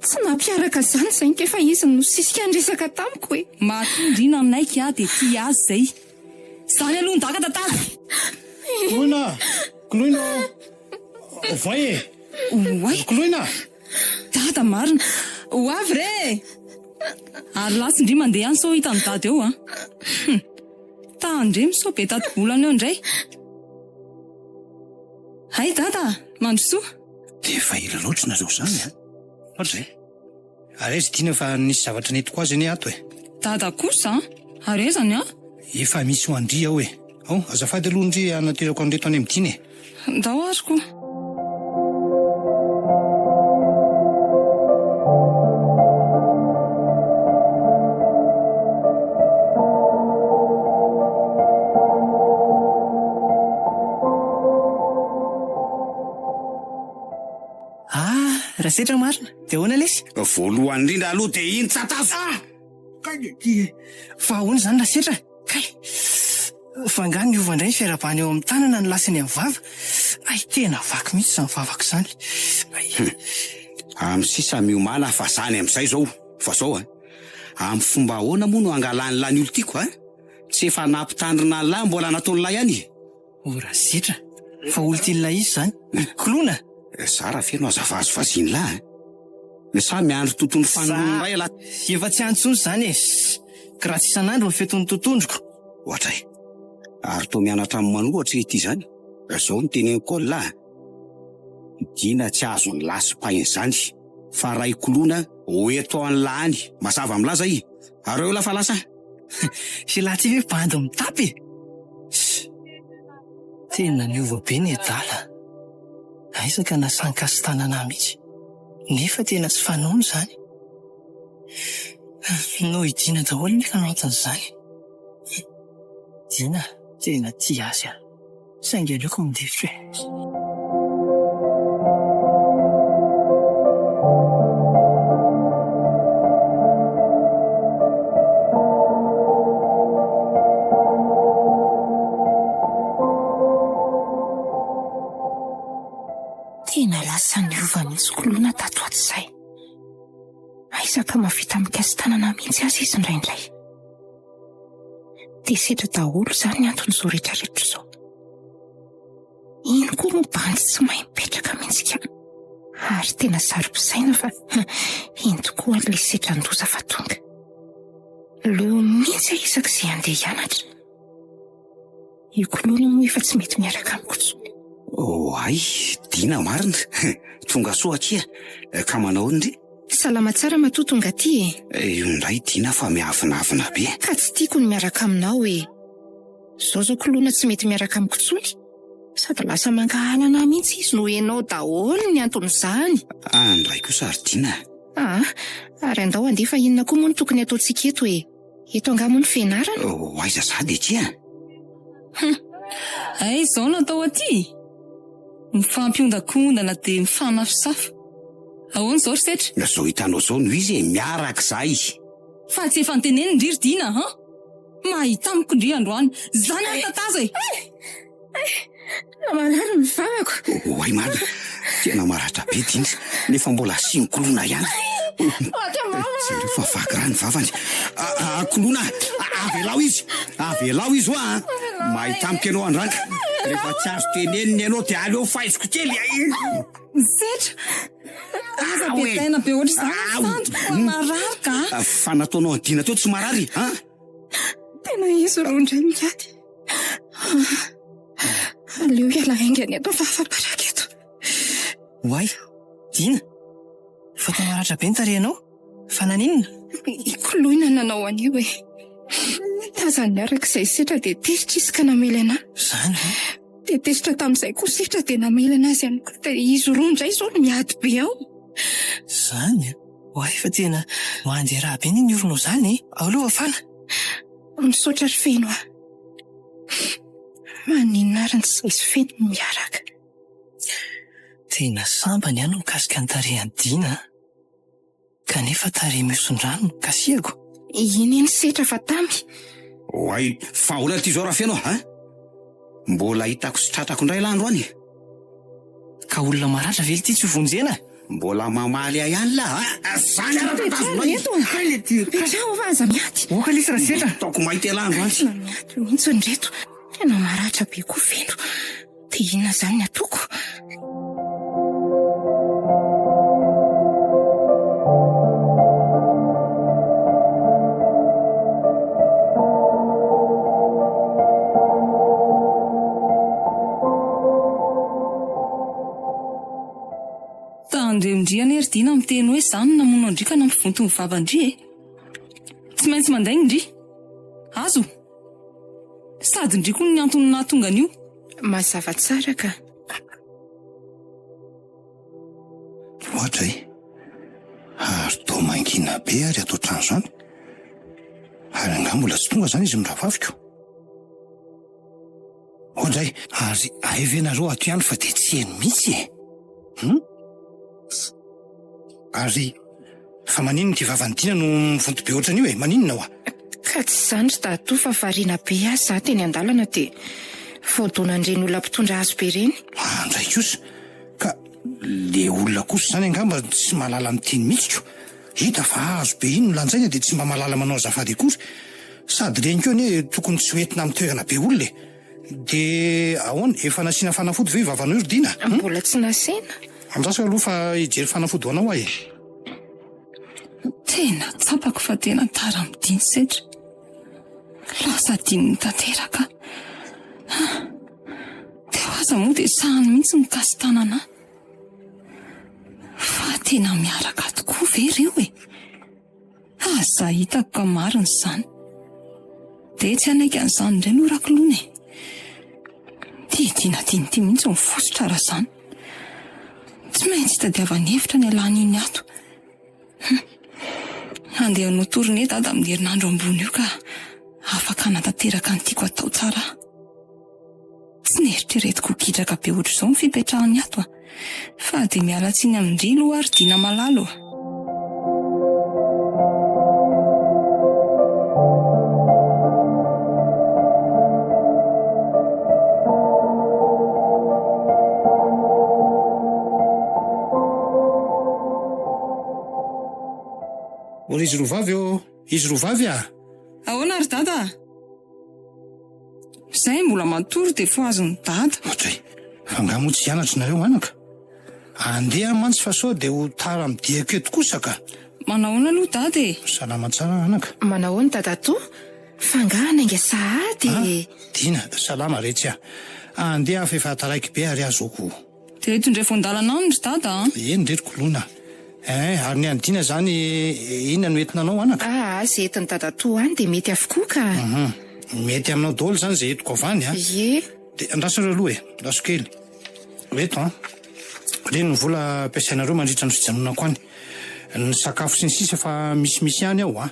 Tsy nampiaraka izany izay nge fa izy no nisisika niresaka tamiko e! Matoa ndry nanaiky aho dia tia azy izay. Zany aloha ndaka tataza! Koloina! Koloina ô! Voay e! Oay! Koloina! Dada marina! Ho avy re e! Ary lasa ndry mandeha any sao hitan'i dada eo an! Hum! Tandremo sao be tati-bolana eo indray! Hay dada! Mandrosoa! Dia efa ela loatra nareo izany an! Ohatry izay. Ary aiza Dina fa nisy zavatra nentiko azy anie ato e! Dada kosa an! Ary aiza ny ahy? Efa misy ho an-dry ao e! Ao, azafady aloha ndry hanaterako an'ireto any amin'i Dina e! Ndao ary ko! Ah, Rasetra marina! Dia ahoana lesy? Voalohany indrindra aloha dia iny tsatafo! Ah! Kay ity e! Fa ahoana izany Rasetra? Kay! Fa angaha niova indray ny fiarahabana eo amin'ny tanana no lasa eny amin'ny vava? Hay tena vaky mihitsy izany vavako izany. Hay! Amin'ny sisa miomàna fa zany amin'izay izao. Fa zao an! Amin'ny fomba ahoana moa no hangalan'lah ny olon-tiako an? Tsy efa nampitandrina an'lah mbola nataon'lah ihany e! O Razetra, fa olon-tian'ilay izy izany? I Koloina? Za raha feno aza vazivazian'lah a! Sa miandry tontondro fanindroany indray ialahy? Efa tsy any intsony izany e! Ka raha tsy isan'andro ny fetin'ny tontondroko. Ohatray! Ary toa mianatra amin'ny manohatra ity izany? Zao no teneniko an'lah a! Dina tsy azon'lah sipaina izany fa raha i Koloina ho eto an'lah any! Mazava amin'lah zay! Ary eo lah fa lasa! Ialahy ty ve bandy mitapy e? Ss! Tena niova be ny adala. Aiza ka nasahy nikasi-tanana ahy mihitsy. Nefa tena tsy fanaony izany. Noho i Dina daholo nefa no anton'izany. Dina, tena tia azy aho. Saingy aleoko mandefitra e. Tena lasa niova mihitsy koloina tato ato izay. Aiza ka mahavita mikasi-tanana mihitsy aza izy indraindray. Dia setra daholo izany ny anton'izao rehetrarehetra izao. Iny koa moa bandy tsy mahay mipetraka mihitsy ka. Ary tena saro-pisaina fa iny tokoa ary ilay setran-doza fa tonga. Leo mihitsy aho isaky izay handeha hianatra. Io koloina moa efa tsy mety miaraka amiko intsony. Oay, Dina marina. Tonga soa akia. Ka manao ahoana ndry? Salama tsara matoa tonga aty e. Io indray Dina fa miavonavona be. Ka tsy tiako ny miaraka aminao e. Zao zao koloina tsy mety miaraka amiko intsony. Sady lasa mankahala anah mihitsy izy no enao daholo ny anton'izany. Andray kosa ry Dina. Aa, ary andao handeha fa inona koa moa no tokony ataontsika eto e. Eto angaha moa ny fianarana? Ho aiza sady aty a? Hum! Hay izao no atao aty? Mifampiondakondana dia mifanafosafo. Ahoana izao ry Setra? Izao hitanao izao no izy e, miaraka izahay. Fa tsy efa noteneniny ndry ry Dina an! Mahita amiko ndry androany. Izany ary tataza e! Marary ny vavako. Oay marina, tena maratra be Dina, nefa mbola asiany koloina ihany. Jereo fa vaky rà ny vavany. Koloina, avelao izy, avelao izy hoa a! Mahita amiko ianao androany. Rehefa tsy azo tenenina ianao dia aleo faiziko kely. Setra, aza betaina be ohatr'izany ry Sandro fa marary ka. Fa nataonao an'i Dina teo tsy marary an? Tena izy roa indray miady. Aleo hiala haingana eto fa afa-baraka eto. Oay, Dina, fa toa maratra be ny tarehinao? Fa naninona? I Koloina nanao an'io e. Tazany niaraka izay Setra dia tezitra izy ka namely anà. Izany ve? Dia tezitra tamin'izay koa Setra dia namely an'azy ihany koa. Dia izy roa indray izao no miady be ao. Izany e? Oay, fa tena mandeha rà be anie ny oronao izany e! Ao aloha hafana. Misaotra ry Feno a! Maninona ary ny tsy misy Feno no miaraka? Tena sambany aho no mikasika ny tarehin'i Dina a! Kanefa tarehy mihoson-drano no kasihako. Iny iny setra fa tamy. Oay, fa ahoana ity izao Rafeno a? Mbola hitako sy tratrako indray lah androany e! Ka olona maratra ve ity tsy ho vonjena? Mbola mamaly ahy ihany lah a! Zany ara Petraho eto a! Petraho fa aza miady! Oka lesy Rasetra! Ataoko mahita elah androany. Tena miady mihitsy ry reto. Tena maratra be koa Feno. Dia inona izany ny ataoko? Tandremo ndry anie ry Dina miteny hoe za no namono an-dry ka nampivonto ny vavan-dry e! Tsy maintsy mandainga ndry! Azo! Sady ndry koa ny antony nahatonga an'io. Mazava tsara ka. Ohatra e! Ary toa mangina be ary ato an-trano izany. Ary angaha mbola tsy tonga izany izy mirahavaviko? Oadray, ary hay ve nareo ato ihany fa dia tsy heno mihitsy e? Hum? Ary fa maninona ity vavan'i Dina no mivonto be ohatran'io e? Maninona hoa? Ka tsy izany ry dadatoa fa variana be aho za teny an-dalana dia voadonan'ireny olona mpitondra hazo be ireny. Andray kosa! Ka le olona kosa izany angamba tsy mahalala miteny mihitsy ko! Hita fa hazo be iny no lanjaina dia tsy mba mahalala manao azafady akory. Sady ireny koa anie tokony tsy ho entina amin'ny toerana be olona e! Dia ahoana, efa nasiana fanafody ve io vavanao io ry Dina? Mbola tsy nasiana. Andraso aloha fa hijery fanafody ho anao aho e! Tena tsapako fa tena tara amin'ny diny setra. Lasa adinony tanteraka aho. Teo aza moa dia sahany mihitsy mikasi-tanana ahy. Fa tena miaraka tokoa ve ireo e? Aza hitako ka marina izany. Dia tsy hanaiky an'izany indray aloha Rakiloana e. Ity Dina Dina ity mihitsy no fositra raha izany. Tsy maintsy itadiavany hevitra ny hialany iny ato. Hum. Handeha hanao tournée dada amin'ny herinandro ambony io ka afaka hanatanteraka ny tiako atao tsara aho. Tsy neritreretiko ho gidraka be ohatr'izao ny fipetrahany ato a! Fa dia miala tsiny amin-dry aloha aho ry Dina malala ô! O ry izy roavavy ô! Izy roavavy a! Ahoana ry Dada a? Zay mbola matory dia fohazin'i Dada. Ohatray, fa nga moa tsy hianatra nareo anaka? Andeha mantsy fa sao dia ho tara amin'ny diako eto kosa ka! Manahoana aloha Dada e? Salama tsara anaka. Manahoana Dadatoa? Fa nga hanainga sahady e? Ah, Dina, salama retsy a! Andeha aho fa efa taraiky be ary aho zao ko. Dia eto indray voan-dalana any ry Dada a! Eny re ry Koloina a! Eh, ary ny an'i Dina izany inona no entina anao anaka? Aa, izay entin'i Dadatoa any dia mety avokoa ka! Hum, mety aminao daholo izany izay entiko avy any a! Ie. Dia andraso ireo aloha e, andraso kely. Ireto an, ireny ny vola ampiasainareo mandritra ny fijanonako any. Ny sakafo sy ny sisa efa misimisy ihany ao an.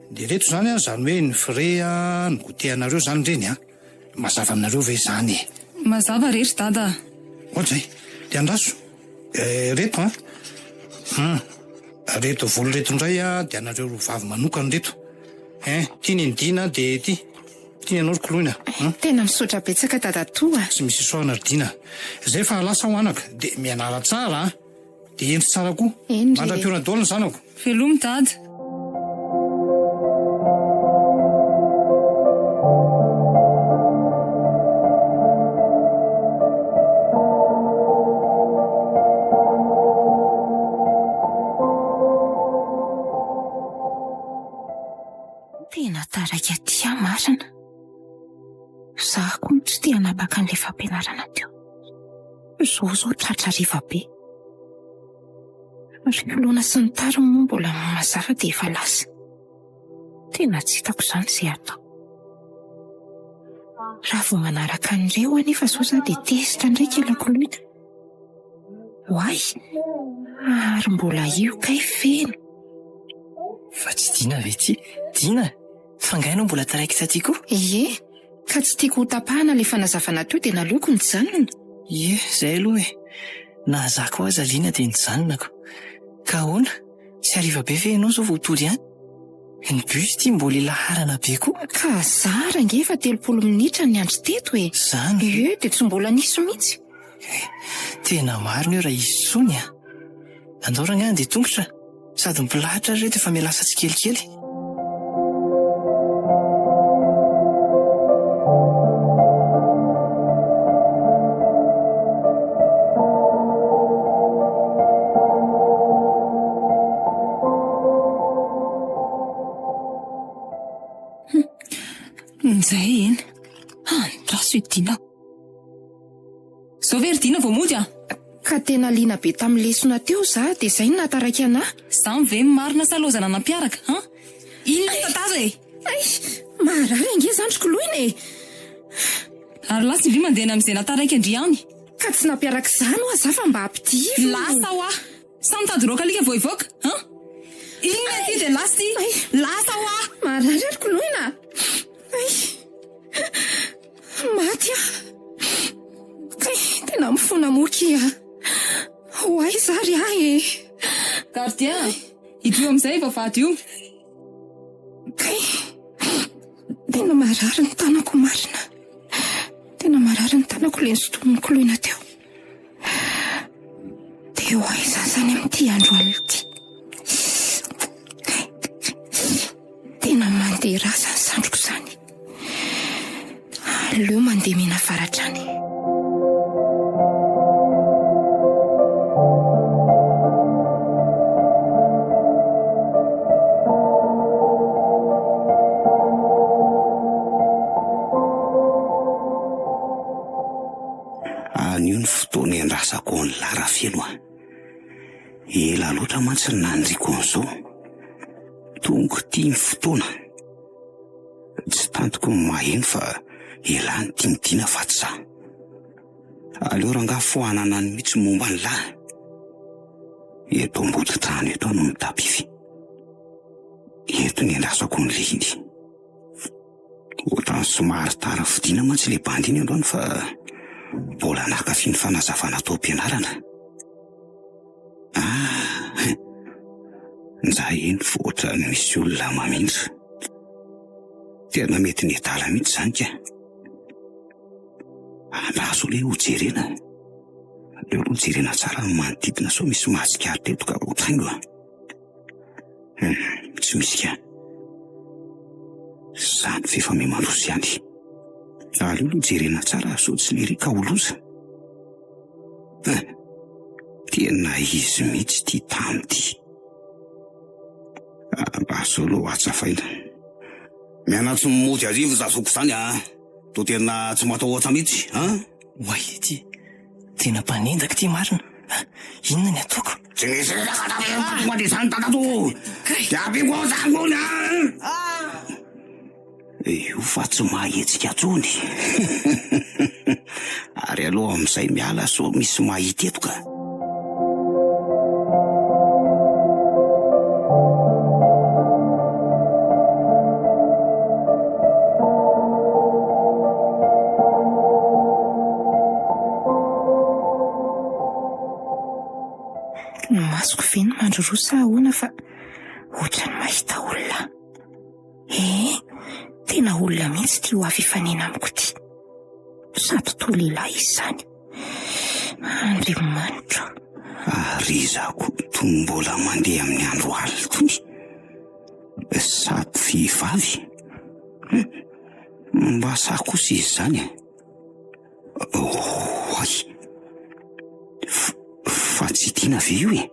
Dia ireto izany an, izany hoe ny frais an, ny goûter anareo izany ireny an. Mazava aminareo ve izany e? Mazava re ry dada a! Ohatry izay. Dia andraso. Ireto an. Hum. Ireto vola ireto indray an, dia anareo roa vavy manokana ireto. Hein, ity ny an'i Dina dia ity. Ity ny anao ry Koloina. Hum. Tena misaotra betsaka dadatoa a! Tsy misy isaorana ry Dina. Izay fa lasa aho anaka. Dia mianara tsara an! Dia hendry tsara koa. Eny re. Mandra-pihaona daholo ny zanako. Veloma dada. Tena taraiky aty aho marina. Za koa tsy te hanapaka an'ilay fampianarana teo. Zao zao tratra hariva be. Ry Koloina sy ny tariny moa mbola mazava dia efa lasa. Tena tsy hitako izany izay hatao. Raha vao manaraka an'ireo anefa izao za dia tezitra indray kely Koloina. Oay! Ary mbola io kay feno. Fa tsy Dina ve ity? Dina? Fa nga ianao mbola taraiky taty koa? Ie, ka tsy tiako ho tapahana ilay fanazavana teo dia naleoko nijanona. Ie, izay aloha e. Na za koa aza liana dia nijanonako. Ka ahoana? Tsy hariva be ve ianao izao vao tody any? Ny bus ity mbola ilaharana be koa. Ka zara ange efa 30 minitra ny niandry teto e. Izany ve? Ie, dia tsy mbola nisy mihitsy. Tena marina io raha hisy intsony a! Andao rangahy handeha tongotra, sady mpilahatra ary ireto efa mihalasa tsikelikely. Njay eny, andraso i Dina. Zao ve ry Dina vao mody a? Ka tena liana be tamin'ny lesona teo za dia zay no nahataraiky anah. Zany ve ny marina sa laozana nampiaraka an? Inona ny tantara e? Hay! Maharary ange zany ry koloina e! Ary lasa i Ndry mandeha any amin'izay nahataraiky an-dry any. Ka tsy nampiaraka izany hoa za fa mba ampidiro. Lasa hoa! Sa mitady roaka alika vao hivoaka an? Inona ity dia lasa ity? Lasa hoa! Maharary ry koloina! Hay! Maty aho. Kay, tena mifona moky ah. Ho aiza ary aho e? Gardien, idio amin'izay io vavahady io. Kay, tena marary ny tanako marina. Tena marary ny tanako ilay nosintomin'i Koloina teo. Dia ho aiza izany amin'ity andro alina ity? Tena mandeha ra izany sandriko izany. Aleo mandeha mianavaratra any. Anio ny fotoana iandrasako an'lah Rafeno a! Ela loatra mantsy ny naniriako an'izao. Tonga ity ny fotoana. Tsy tantiko ny maheno fa elah ny tian'i Dina fa tsy za. Aleo rangahy foanana any mihitsy ny momba an'lah. Eto ambody trano eto aho no mitapify. Eto ny iandrasako an'ilay izy. Ohatran'ny somary tara fodiana mantsy ilay bandy iny androany fa. Mbola nankafy ny fanazavana tao am-pianarana. Ah! Njay eny fa ohatran'ny misy olona mamindra. Tena mety ny adala mihitsy izany ka. Andraso aloha ho jerena. Aleo aloha jerena tsara ny manodidina sao misy mahatsikaritra eto ka ho traingo. Hum, tsy misy ka. Izany ve efa miha-mandroso ihany. Aleo aloha jerena tsara sao tsy lery ka ho loza. Hein, tena izy mihitsy ity tany ity. Andraso aloha hatsafaina. Mianatry ny mody hariva za zoky zany a! Toa tena tsy matahotra mihitsy an! Oay ity tena mpanendaka ity marina a! Inona ny ataoko? Tsy misy resaka tonga de zany dadato! De ampiako ao zany kony a! Io fa tsy mahahetsika intsony. Ary aleo amin'izay miala sao misy mahita eto ka. Ny masoko ve no mandroroa sa ahoana fa ohatran'ny mahita olona. Ee, tena olona mihitsy ity ho avy hifanena amiko ity. Sady toa lehilahy izy izany. Andriamanitra. Ary iza koa itony mbola mandeha amin'ny andro alina itony? Sady vehivavy? Hum, mba sahy kosa izy izany e. Oay! Fa tsy tiana ve io e?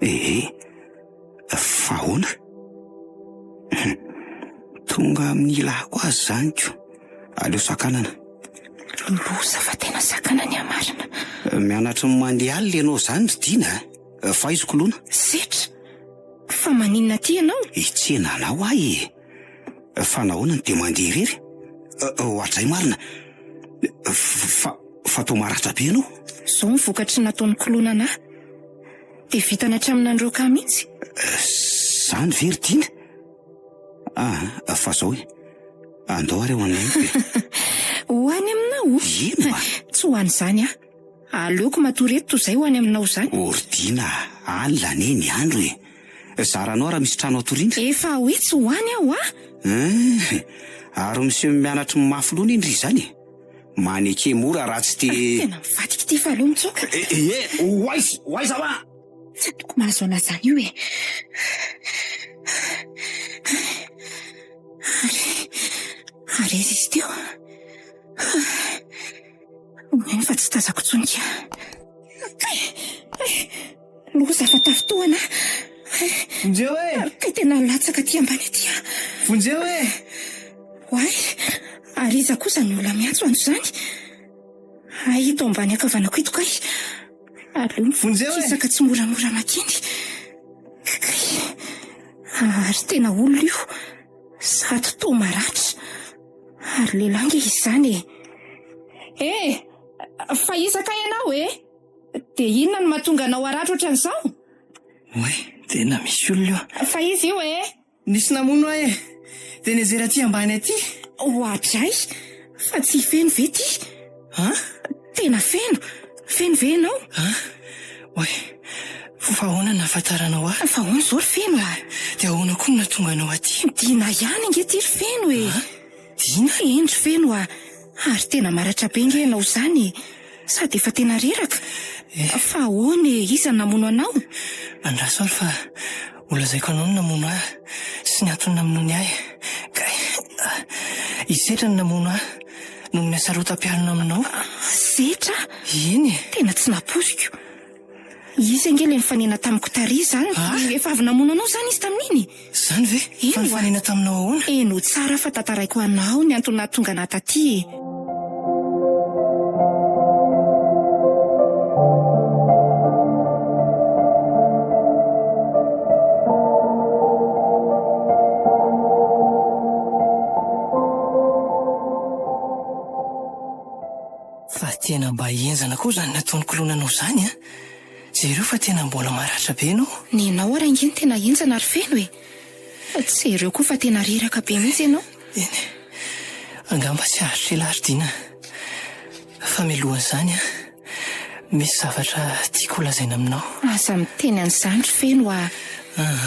Ee, fa ahoana? Tonga amin'ny ilako azy izany ko. Aleo sakanana. Loza fa tena sakanana ny marina. Mianatra ny mandeha alina ianao izany ry Dina a! Fa aiza koloina? Setra! Fa maninona aty ianao? Hitsena anao aho e! Fa nahoana no dia mandeha irery? Ohatrizay marina. Fa, fa toa maratra be ianao. Izao ny vokatry ny nataon'i Koloina anà. Dia vitany hatramin'ny nandroaka ahy mihitsy. Izany ve ry Dina? Ah, fa izao e. Andao ary ho any amiko e. Ho any aminao? Eny mba. Tsy ho any izany aho. Aleoko matory eto toy izay ho any aminao izany. O ry Dina a, alina anie ny andro e. Zaranao raha misy trano hatoriana. Efa hoe tsy ho any aho a! Hein, ary miseho mianatry ny mafy loha anie ndry izany e. Maneke mora raha tsy te. Tena mivadika ity fa aleo mitsoaka. Ie, ho aiza, ho aiza hoa? Tsy ataoko mahazo an'ahy izany io e. Ary, ary aiza izy teo? Omeny fa tsy tazako intsony ka. Kay! Loza fa tafintohana aho. Vonjeo e! Ary kay tena latsaka aty ambany aty aho. Vonjeo e! Oay! Ary iza koa izany olona miantso andro izany? Hay ito ambany ankavanako ito kay. Aleo Vonjeo e! mikisaka tsimoramora makeny. Kay! Ary tena olona io. Sady toa maratra. Ary lehilahy ange izy izany e! Eh! Fa iza kay ianao e? Dia inona no mahatonga anao haratra ohatran'izao? Oay, tena misy olona eo. Fa iza io e? Nisy namono ahy e! Dia nianjera aty ambany aty. Oadray! Fa tsy feno ve ity? An? Tena feno! Feno ve ianao? An? Oay, fa ahoana no nahafantaranao ahy? Fa ahoana izao ry Feno a? Dia ahoana koa no nahatonga anao aty? Dina ihany ange ity ry Feno e! An? Dina? Eny ry Feno a! Ary tena maratra be ange ianao izany e! Sady efa tena reraka. Eh. Fa ahoana e? Iza no namono anao? Andraso ary fa ho lazaiko anao ny namono ahy sy ny antony namonoany ahy. Kay, i Setra no namono ahy noho ny hasarotam-pialona aminao. Setra? Eny e. Tena tsy nampoiziko. Izy ange ilay nifanena tamiko tary izany. Ah? Efa avy namono anao izany izy tamin'iny? Izany ve? Eny Fa nifanena taminao ahoana? Henoy tsara fa tantaraiko anao ny antony nahatonga anah taty e. Fa tena mba henjana koa izany nataon'i Koloina anao izany an! Jereo fa tena mbola maratra be ianao. Nenao ary ange no tena henjana ry Feno e! Jereo koa fa tena reraka be mihitsy ianao. Eny e! Angamba tsy haharitra ela ry Dina. Fa mialohan'izany an, misy zavatra tiako holazaina aminao. Aza miteny an'izany ry Feno a!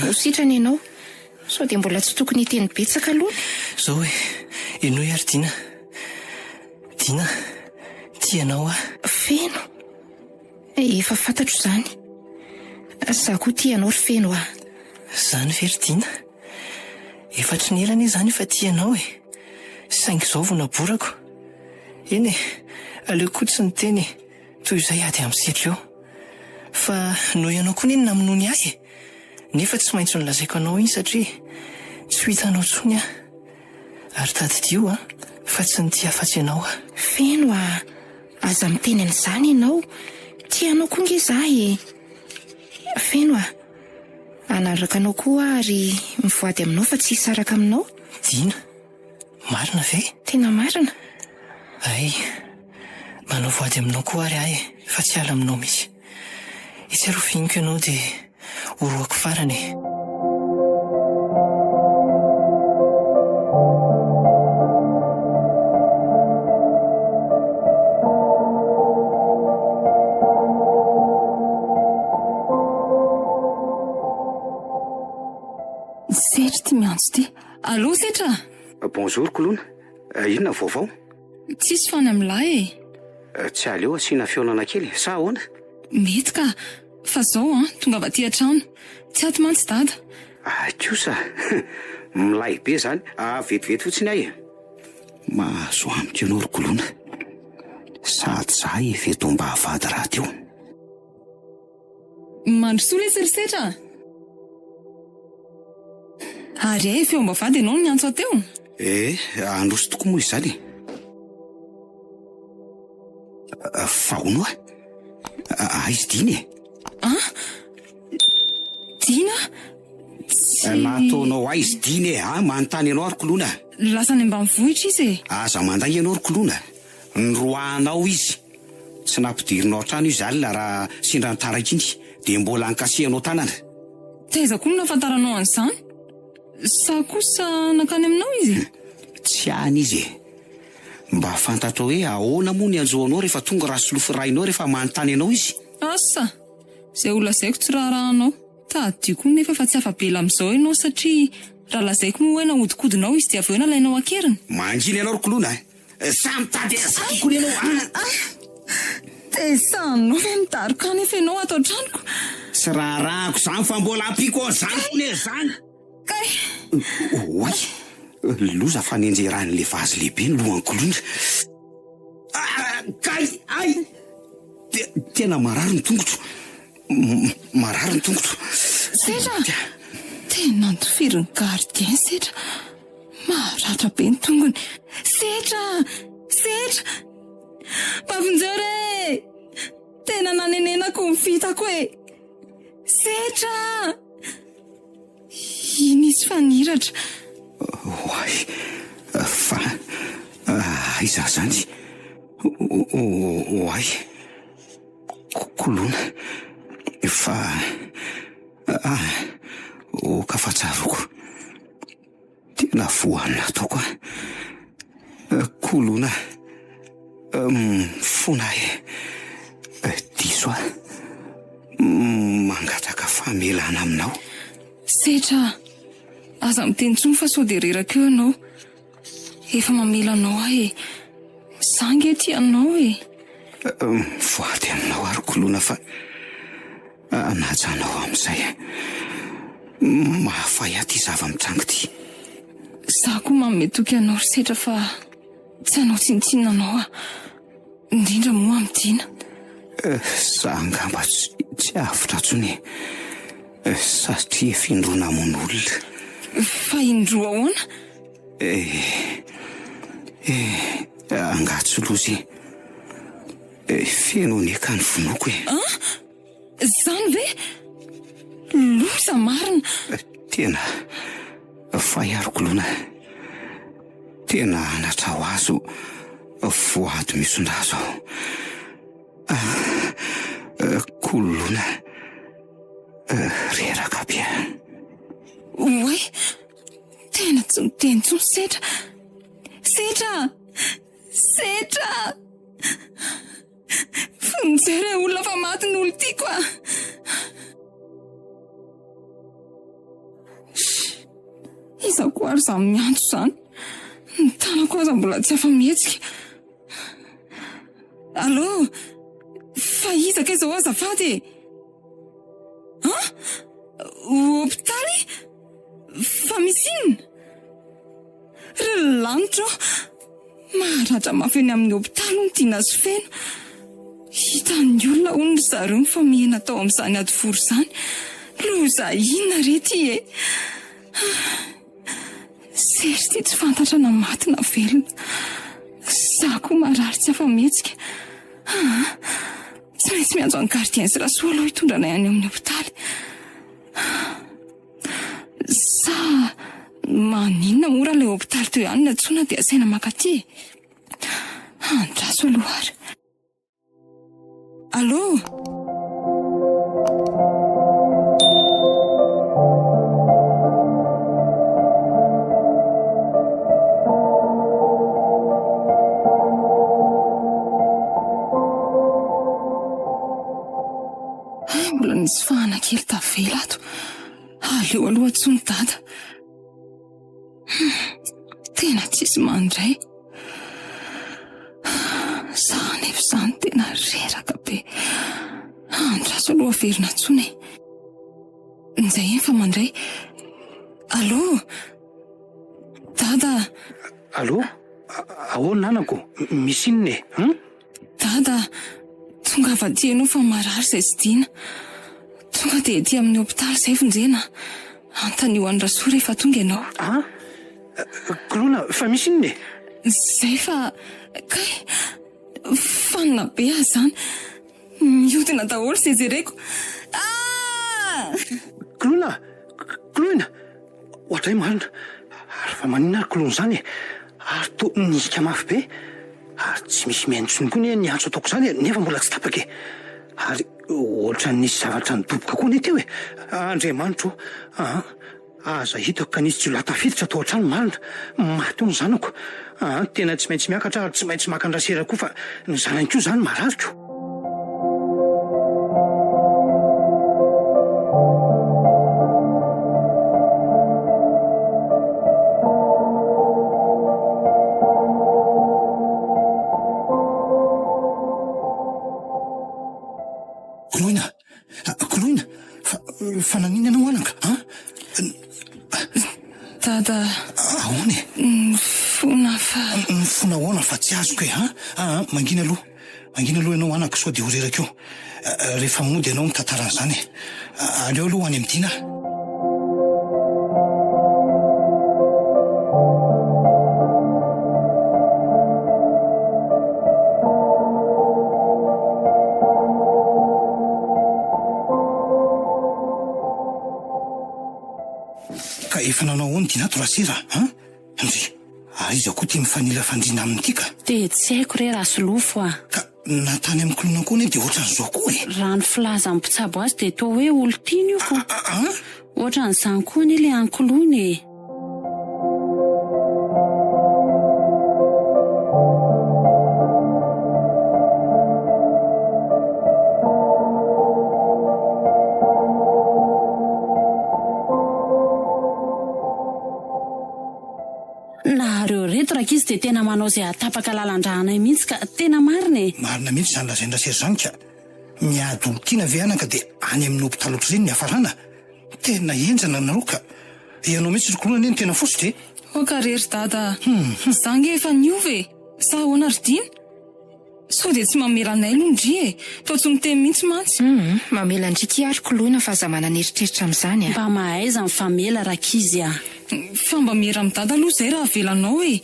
Ho sitrana ianao. Sao dia mbola tsy tokony hiteny betsaka aloha? Zao e, henoy ary Dina. Dina, tia anao aho. Feno? Efa fantatro izany. Za koa tia anao ry Feno a! Izany ve ry Dina? Efa hatry ny ela anie izany efa tia anao e! Saingy izao vao naborako. Eny e, aleoko koa tsy niteny e, toy izay ady amin'ny setra eo. Fa noho ianao koa anie no namonoany ahy e! Nefa tsy maintsy nolazaiko anao iny satria tsy ho hitanao intsony aho. Ary tadidio an, fa tsy nitia afa-tsy ianao aho. Feno a! Aza miteny an'izany ianao, tia anao koa nge za e! Feno a! Hanaraka anao koa aho ary mivoady aminao fa tsy hisaraka aminao. Dina, marina ve? Tena marina. Hay, manao voady aminao koa ary aho e, fa tsy hiala aminao mihitsy. Etsy aloha fihiniko ianao dia horohako farany e. Setra ity miantso ity. Allô Setra? Bonjour Koloina, inona ny vaovao? Tsisy fa any amin'ny lahy e. Tsy aleo asiana fihaonana kely sa ahoana? Mety ka! Fa zao an, tongava aty an-trano. Tsy ato mantsy dada. Hay kosa! Milay be zany, vetivety fotsiny aho e. Mahazo amiko ianao ry Koloina. Sady za efa eto Ambavahady rahateo. Mandrosoa lesy ry Setra a! Ary hay efa eo Ambavahady ianao no niantso ahy teo? Eh, handroso tokoa moa izany e. Fa hono hoa, aiza Dina e? An? Dina? Tsy. Nataonao aiza Dina e? Ah, manontany anao aho ry Koloina a. Lasa any ambanivohitra izy e. Aza mandainga ianao ry Koloina. Noroahanao izy. Tsy nampidirinao an-trano izy alina raha sendra nitaraiky iny, dia mbola ankasihanao tanana. Taiza koa no nahafantaranao an'izany? Sa kosa nankany aminao izy? Tsy any izy e. Mba fantatrao hoe ahoana moa ny hanjo anao rehefa tonga Rasolofo rainao rehefa manontany anao izy? Asa! Izay ho lazaiko tsy raharahanao. Tadidio koa nefa fa tsy afa-bela amin'izao ianao satria raha lazaiko moa hoe nahodinkodinao izy dia avy eo nalainao an-keriny. Mangina ianao ry Koloina a! Sa mitady an'izany koa ianao a! Dia sahinao ve midaroka anefa ianao ato an-tranoko? Tsy raharahako izany fa mbola ampiako an'izany foana izany! Kay! Oay! Loza fa nenjeran'ilay vazy lehibe ny lohan'i Koloina. Ah! Kay! Ay! Tena marary ny tongotro. Marary ny tongotro. Setra! Tena notofirin'ny gardien Setra. Maratra be ny tongony. Setra! Setra! Mba vonjeo re! Tena nanenenako ny vitako e! Setra! Iny izy fa niratra. Oay, fa aiza zany? Oay, Koloina, fa ah, oka fa tsaroako. Tena voan'ny nataoko aho. Koloina, mifona aho e. Diso aho. Mangataka famelana aminao. Setra a! Aza miteny intsony fa sao dia reraka eo ianao. Efa mamela anao aho e. Za ange tia anao e. Mivoady aminao aho ry Koloina fa hanaja anao amin'izay. Mahafay ahy ity zava-mitranga ity. Za koa manome toky anao ry Setra fa tsy hanao tsinontsinona anao aho. Indrindra moa amin'i Dina. Za angamba tsy avotra intsony e. Satria efa indroa namono olona. Fa indroa ahoana? Eh, eh, angaha tsy loza e. Feno anie ka ny vonoiko e. An? Izany ve? Loza marina! Tena fay ary Koloina. Tena anatra ho azy voady misondrazo aho. Koloina, reraka be. Oay! Tena tsy miteny intsony Setra! Setra! Setra! Vonjeo re olona fa maty ny olon-tiako a! Iza koa ary izany miantso izany? Ny tanako aza mbola tsy afa-mihetsika. Allô? Fa iza kay izao azafady e? An? Hopitaly? Fa misy inona? Ry lanitra ô! Maratra mafy eny amin'ny hopitaly hono Dina sy Feno. Hitan'ny olona hono ry zareo mifamihina tao amin'izany hadivory izany. Loza inona re ity e? Sery ity tsy fantatra na maty na velona. Za koa marary tsy afa-mihetsika. Aa! Tsy maintsy miantso an'i Gardien sy Rasoa aloha hitondra anay any amin'ny hopitaly. Sa maninona moa raha ilay hopitaly teo ihany no antsoina dia asaina mankaty e? Andraso aloha ary. Allô? Hay mbola nisy fahana kely tavela ato. Aleo aloha antsoiny dada. Tena tsisy mandray. Za anefa izany tena reraka be. Andraso aloha averina antsoina e. Njay iny fa mandray. Allô? Dada. Allô? Ahoana anako? Misy inona e? Hum? Dada, tongava aty ianao fa marary izay sy Dina. Tonga dia ety amin'ny hopitaly izay vonjena. Antanio an'i Rasoa rehefa tonga ianao. An? Koloina, fa misy inona e? Izay fa kay fanina be aho izany. Mihodina daholo izay jereko. Ah! Koloina! Koloina! Ohatray marina! Ary fa maninona ary koloina izany e? Ary toa nihika mafy be! Ary tsy misy mihaino intsony koa anie ny antso ataoko izany e, nefa mbola tsy tapaka e! Ary ohatran'ny nisy zavatra nidoboka koa anie teo e! Andriamanitro ô! Aa! Aza hitako ka nisy jiolahy tafiditra tao an-trano marina! Maty eo ny zanako! Aa! Tena tsy maintsy miakatra aho ary tsy maintsy maka an-dRasera koa fa ny zanany koa izany marary ko! Koloina! Koloina! Fa, fa naninona ianao anaka? An? Dada. Ahoana e? Mifona fa. Mifona ahoana fa tsy azoko e, an? Aa, mangina aloha. Mangina aloha ianao anaka sao dia ho reraka eo. Rehefa mody ianao mitantara an'izany e. Aleo aloha ho any amin'i Dina aho. Ka efa nanao ahoana Dina ato Rasera a? Ndry, ary iza koa ity mifanila fandriana aminy ity ka? Dia tsy haiko re Rasolofo a! Ka na tany amin'ny koloina koa anie dia ohatran'izao koa e! Raha ny filazan'ny mpitsabo azy dia toa hoe olon-tiana io ko! Ohatran'izany koa anie ilay any koloina e! Nareo reto rankizy dia tena manao izay hahatapaka lalan-drà anay mihitsy ka, tena marina e! Marina mihitsy izany lazain-dRasera izany ka! Miady olon-tiana ve anaka dia any amin'ny hopitaly ohatr'ireny ny hiafarana? Tena henjana nareo ka! Ianao mihitsy ry koloina anie no tena fositra e! Oka re ry dada a! Za nge efa niova e! Sa ahoana ry Dina? Sao dia tsy mamela anay aloha ndry e! Toa tsy miteny mihitsy mantsy. Humm, mamela an-dry kia ry koloina fa aza manana eritreritra amin'izany a! Mba mahaiza mifamela rankizy a! Fa mba miera amin'i dada aloha izay raha avelanao e!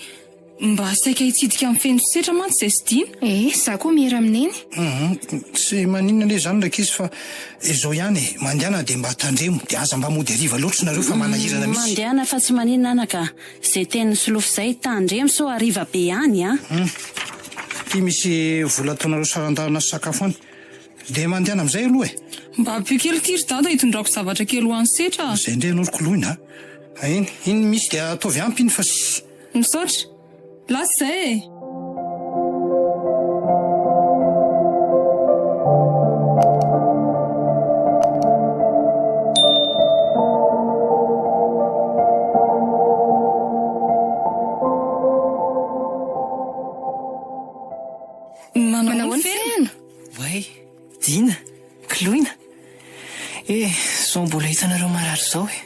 Mba saika hitsidika an'i Feno sy Setra mantsy izay sy Dina. Eh, za koa miera amin'i Neny. Humm, tsy maninona anie izany rankizy fa izao ihany e, mandehana dia mba tandremo, dia aza mba mody hariva loatra nareo fa manahirana mihitsy. Mandehana fa tsy maninona anaka, izay tenin'i Solofo izay, tandremo sao hariva be any a! Humm, ity misy vola ataonareo saran-dalana sy sakafo any, dia mandehana amin'izay aloha e! Mba ampio kely ity ry Dada hitondrako zavatra kely ho an'i Setra a! Izay indray ianao ry Koloina a! Iny, iny misy dia ataovy ampy iny fa. Misaotra. Lasa izay e! Manao ahoana Feno? Oay, Dina, Koloina. Eh, zao mbola hitanareo marary zao e.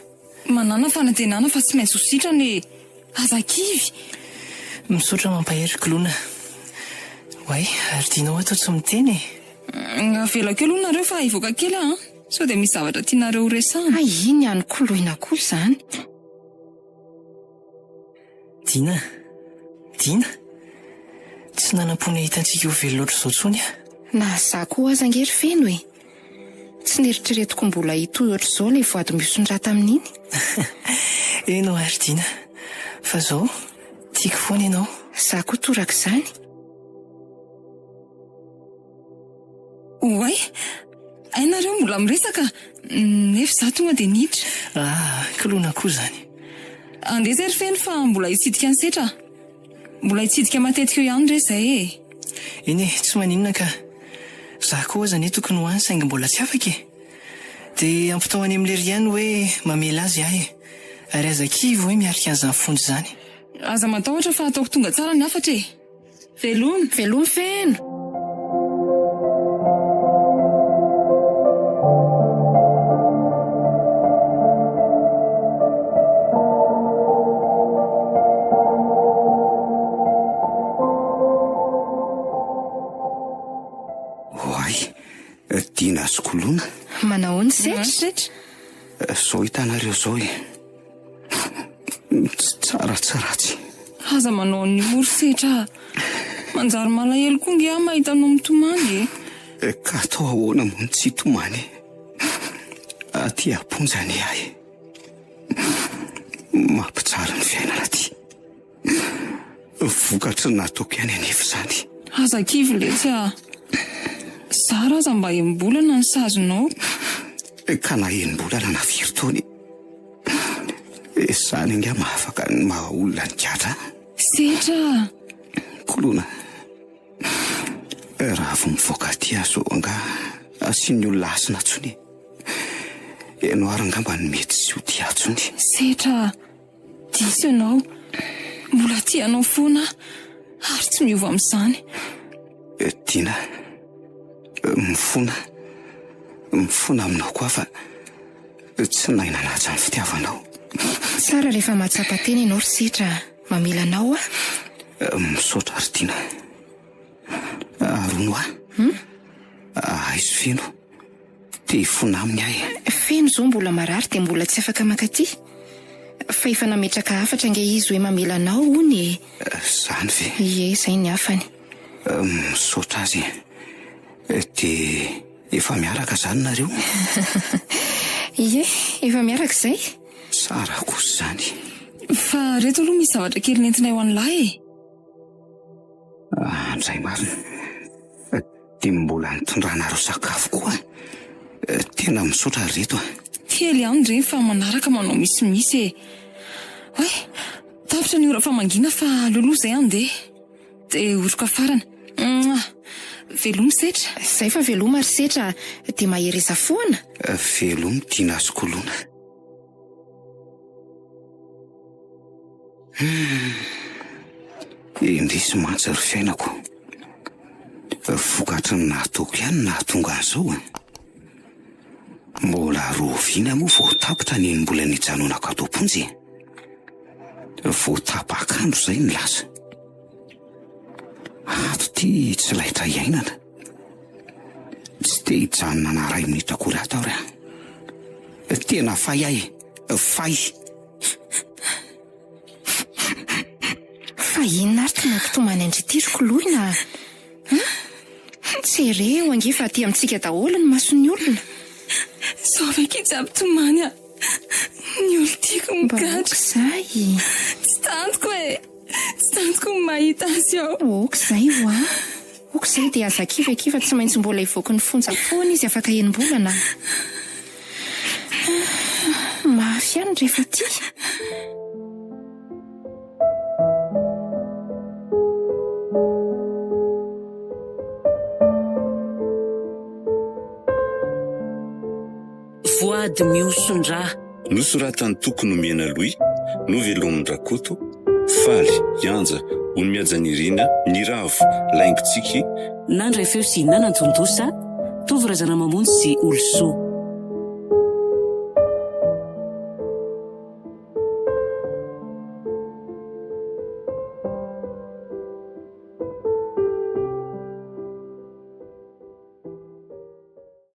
Manàna fanantenana fa tsy maintsy ho sitrana e! Aza kivy! Misaotra mampahery Koloina. Oay, ary Dina hoa toa tsy miteny e. Avelako eo aloha nareo fa hivoaka kely aho an! Sao dia misy zavatra tianareo ho resahana. Hay iny ihany Koloina koa izany. Dina, Dina, tsy nanam-po ny hahita antsika ho velona ohatr'izao intsony aho. Na za koa aza ange ry Feno e! Tsy neritreretiko mbola hitohy ohatr'izao ilay voady mihoson-drà tamin'iny. Eny ho'a ry Dina, fa zao, tiako foana ianao. Za koa torak'izany. Oay! Hay nareo mbola miresaka nefa za tonga dia niditra. Ah, koloina koa izany. Andeha zay ry Feno fa mbola hitsidika an'i Setra a! Mbola hitsidika matetika eo ihany re zay e! Eny e, tsy maninona ka. Za koa aza anie tokony ho any saingy mbola tsy afaka e! Dia ampitao any amin'i Lery ihany hoe mamela azy aho e! Ary aza kivy hoe miarika an'izany fonja izany. Aza matahotra fa ataoko tonga tsara ny hafatra e! Veloma! Veloma Feno! Oay, Dina sy Koloina. Manahoana Setra? Zao hitanareo zao e. Tsy tsara tsy ratsy. Aza manao an'io ry Setra a! Manjary malahelo koa nge aho mahita anao mitomany e! Ka atao ahoana moa no tsy hitomany e? Aty am-ponja anie aho e! Mampijaly ny fiainana aty. Vokatry ny nataoko ihany anefa izany. Aza kivy letsy a! Zara aza mba enim-bolana ny sazinao. Ka na enim-bolana na firy taona e! Izany angaha mahafaka ny maha olona ny gadra? Setra a! Koloina, raha vao mivoaka aty aho izao angaha asian'ny olona hasina intsony e! Ianao ary angamba no mety tsy ho tia ahy intsony. Setra a! Diso ianao. Mbola tia anao foana aho ary tsy miova amin'izany. Dina, mifona, mifona aminao koa aho fa tsy nahay nanaja ny fitiavanao. Tsara rehefa mahatsapa tena ianao ry Setra a! Mamela anao aho. Misaotra ry Dina. Ary hono aho? Aiza Feno? Te hifona aminy aho e. Feno izao mbola marary dia mbola tsy afaka mankaty. Fa efa nametraka hafatra ange izy hoe mamela anao hono e. Izany ve? Ie, izay ny hafany. Misaotra azy e. Dia efa miaraka izany nareo? Ie, efa miaraka izay. Tsara kosa izany. Fa reto aloha misy zavatra kely nentinay ho an'lahy e. Andray marina. Dia mbola nitondranareo sakafo koa. Tena misaotra ry reto a. Kely ihany ireny fa manaraka manao misimisy e. Oay, tapitra ny ora famangiana fa aleo aloha izay handeha. Dia oroka farany. Mouah! Veloma Setra. Izay fa veloma ry Setra a! Dia mahereza foana. Veloma Dina sy Koloina. Humm! Indrisy mantsy ry fiainako. Vokatry ny nataoko ihany no nahatonga an'izao e. Mbola rahoviana moa vao tapitra ny enim-bolana ijanonako ato am-ponja e? Vao tapak'andro izay ny lasa. Ato ity tsy laitra iainana. Tsy te hijanona na iray minitra akory ato aho ry an. Tena fay aho e, fay. Fa inona ary ty mampitomany an-dry ity ry Koloina a? Hein? Jereo ange fa aty amintsika daholo ny mason'ny olona. Zao ve akia tsy hampitomany ahy? Ny olon-tiako Mba migadra. ok izay. Tsy tantiko e! Tsy tantiko ny mahita azy ao. Ok izay hoa. Ok izay dia aza kivy akia fa tsy maintsy mbola hivoaka ny fonja foana izy afaka enim-bolana. Mafy ihany rehefa tia. Voady mihoson-drà. Nosoratan'i Toky Nomena Louis, novelomin-dRakoto, Faly, Ianja. Onimihajanirina, Niravo, Laingotsiky, Nandray feo sy nanantontosa, Tovo Razanamamonjy sy Olosoa.